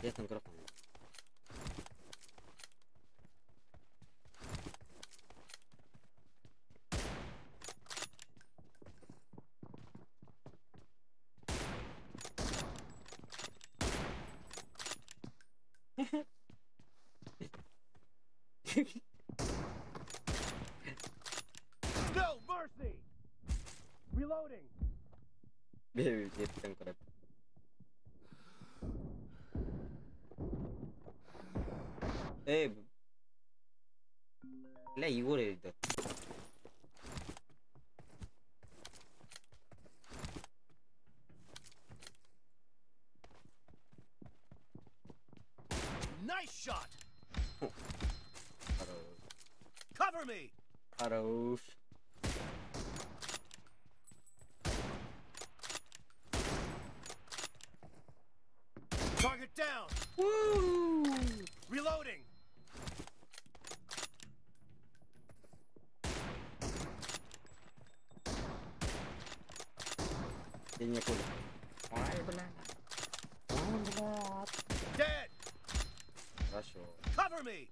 Я там грохнул.
No mercy. Reloading.
Бе, там короче. Эй, бля, Егор идет.
Nice shot.
Хорош.
Cover me.
Хорош.
Target down.
Woo!
Reloading.
Я не понял. Ой, бля. Ой, бля.
Dead.
Хорошо.
Cover me.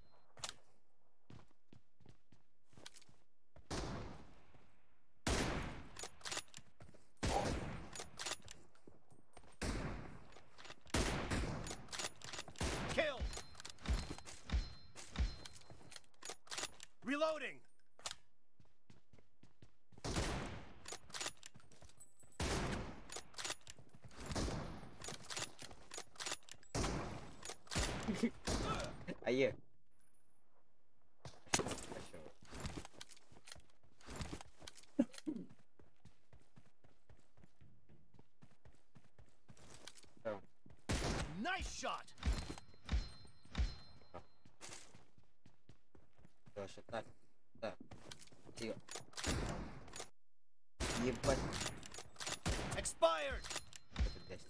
Kill. Reloading.
Ае. Хорошо. Всё.
Nice shot.
Хорошо, так. Так. Тихо. Ебать.
Expired.
Это грязь.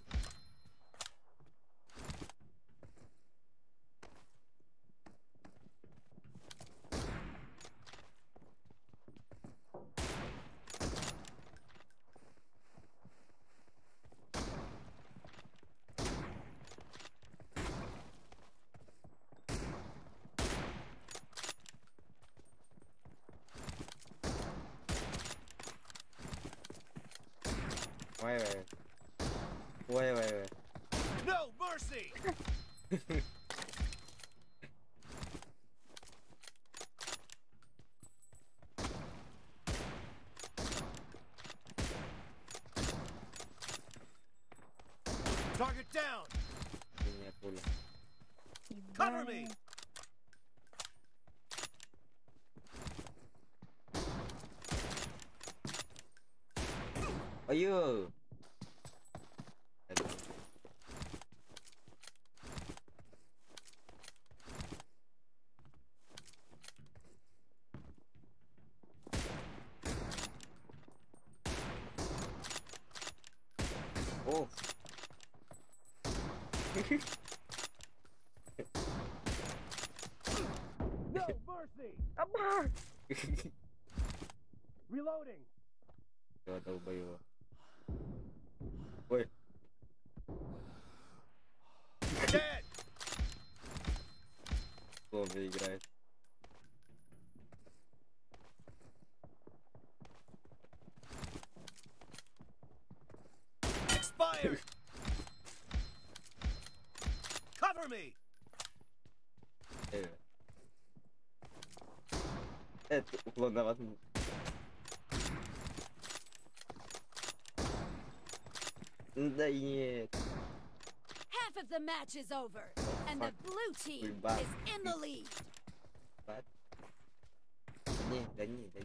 Ой, ой, ой. Ой, ой, ой.
No mercy. Target down.
Синяя пуля.
Cover me.
Ой-ой. О.
No mercy.
Опа!
Reloading.
Всё, долбоёб. Ой.
Dead.
Зомби играет.
Expired. Cover me.
Это уклоноват. Да нет.
Half of the match is over, and the blue team
Fuck.
is in the lead.
Не, да не, да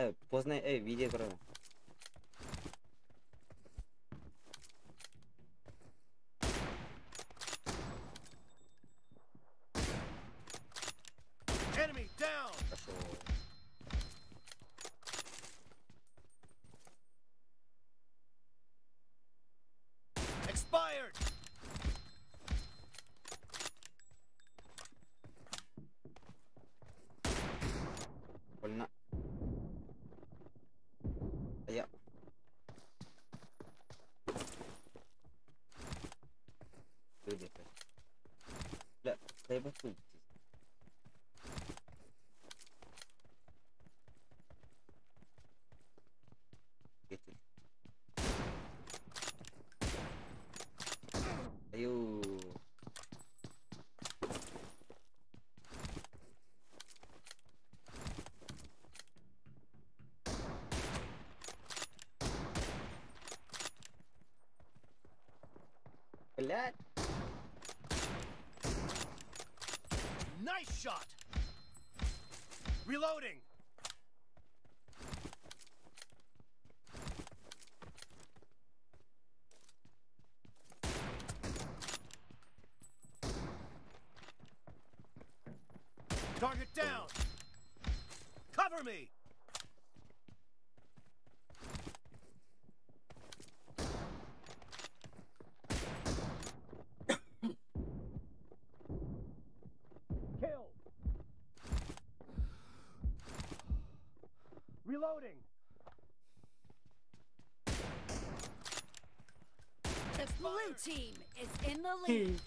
не. Поздно, видео играю.
Down.
Пошел.
Expired.
Больно. А я. Бля, хайбатуй. Ayo. Блядь.
Nice shot. Reloading. Target down. Cover me. Kill. Reloading.
The blue team is in the lead.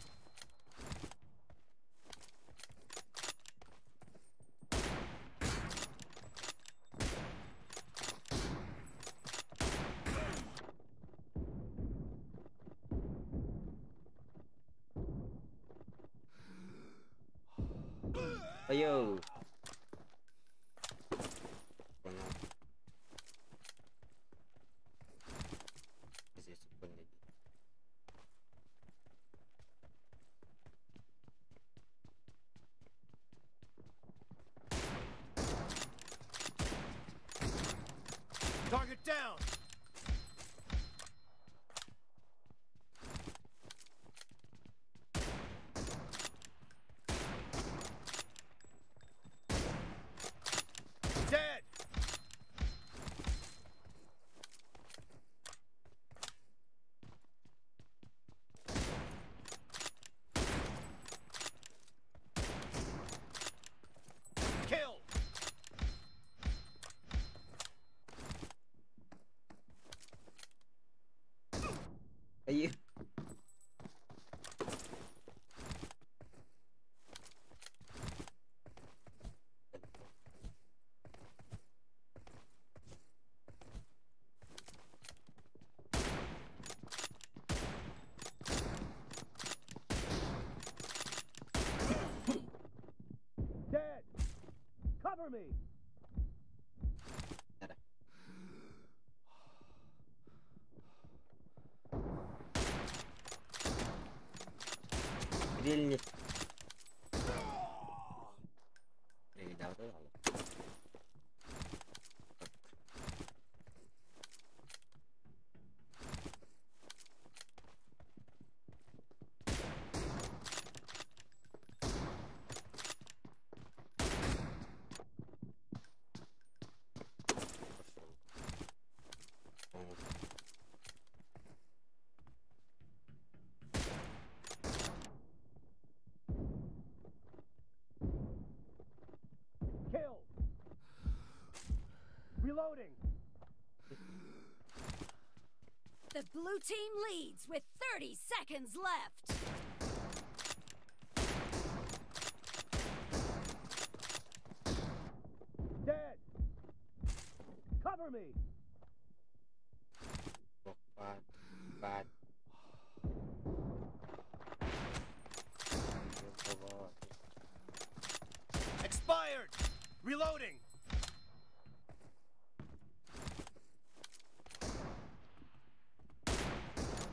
Ayo. Понял. Здесь понял.
Target down. Dead. Kill.
Ayo.
Dead. Cover me.
Стрельни. Привет, да.
Kill. Reloading.
The blue team leads with 30 seconds left.
Dead. Cover me.
Bad. Bad.
Expired. Reloading.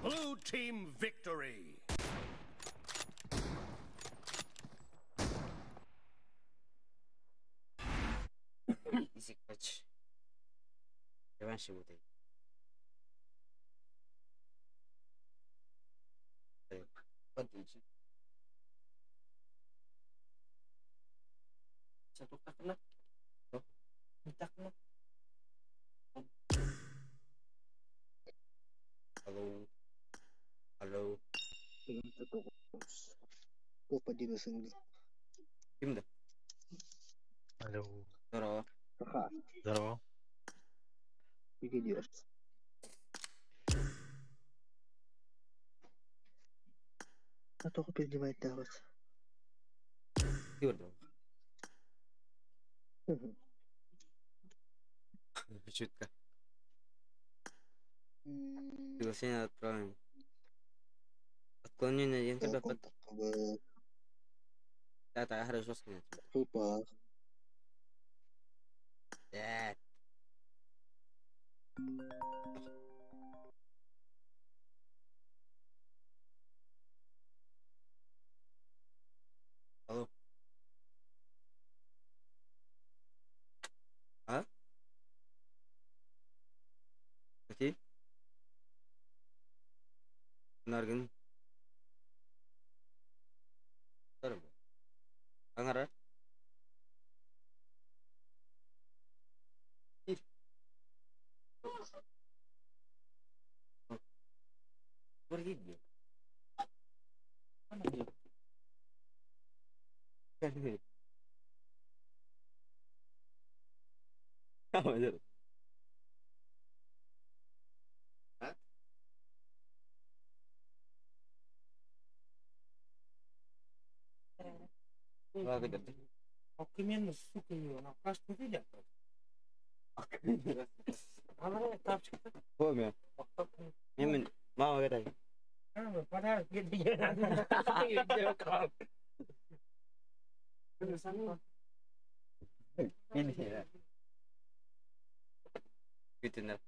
Blue team victory.
Easy catch. Revenge будет. Отлично. Алло. Алло.
Топ-1 СНГ.
Ким да?
Алло.
Здорово.
Саха.
Здорово.
Привет. А только переодевает вас.
Твердо. Чутка. Приглашение отправлено. Отклонение один тебя под... Да, да, хорошо сказать.
Опа.
Да. Алло. А? Окей. Наргин. Здорово. Аңара. Кир. Бар киирдэ. А?
Охуенно, сука, её, она каждый видят. Она тапочка.
Помню. Мен мама говорит.
Подарок
Бүтүнэр.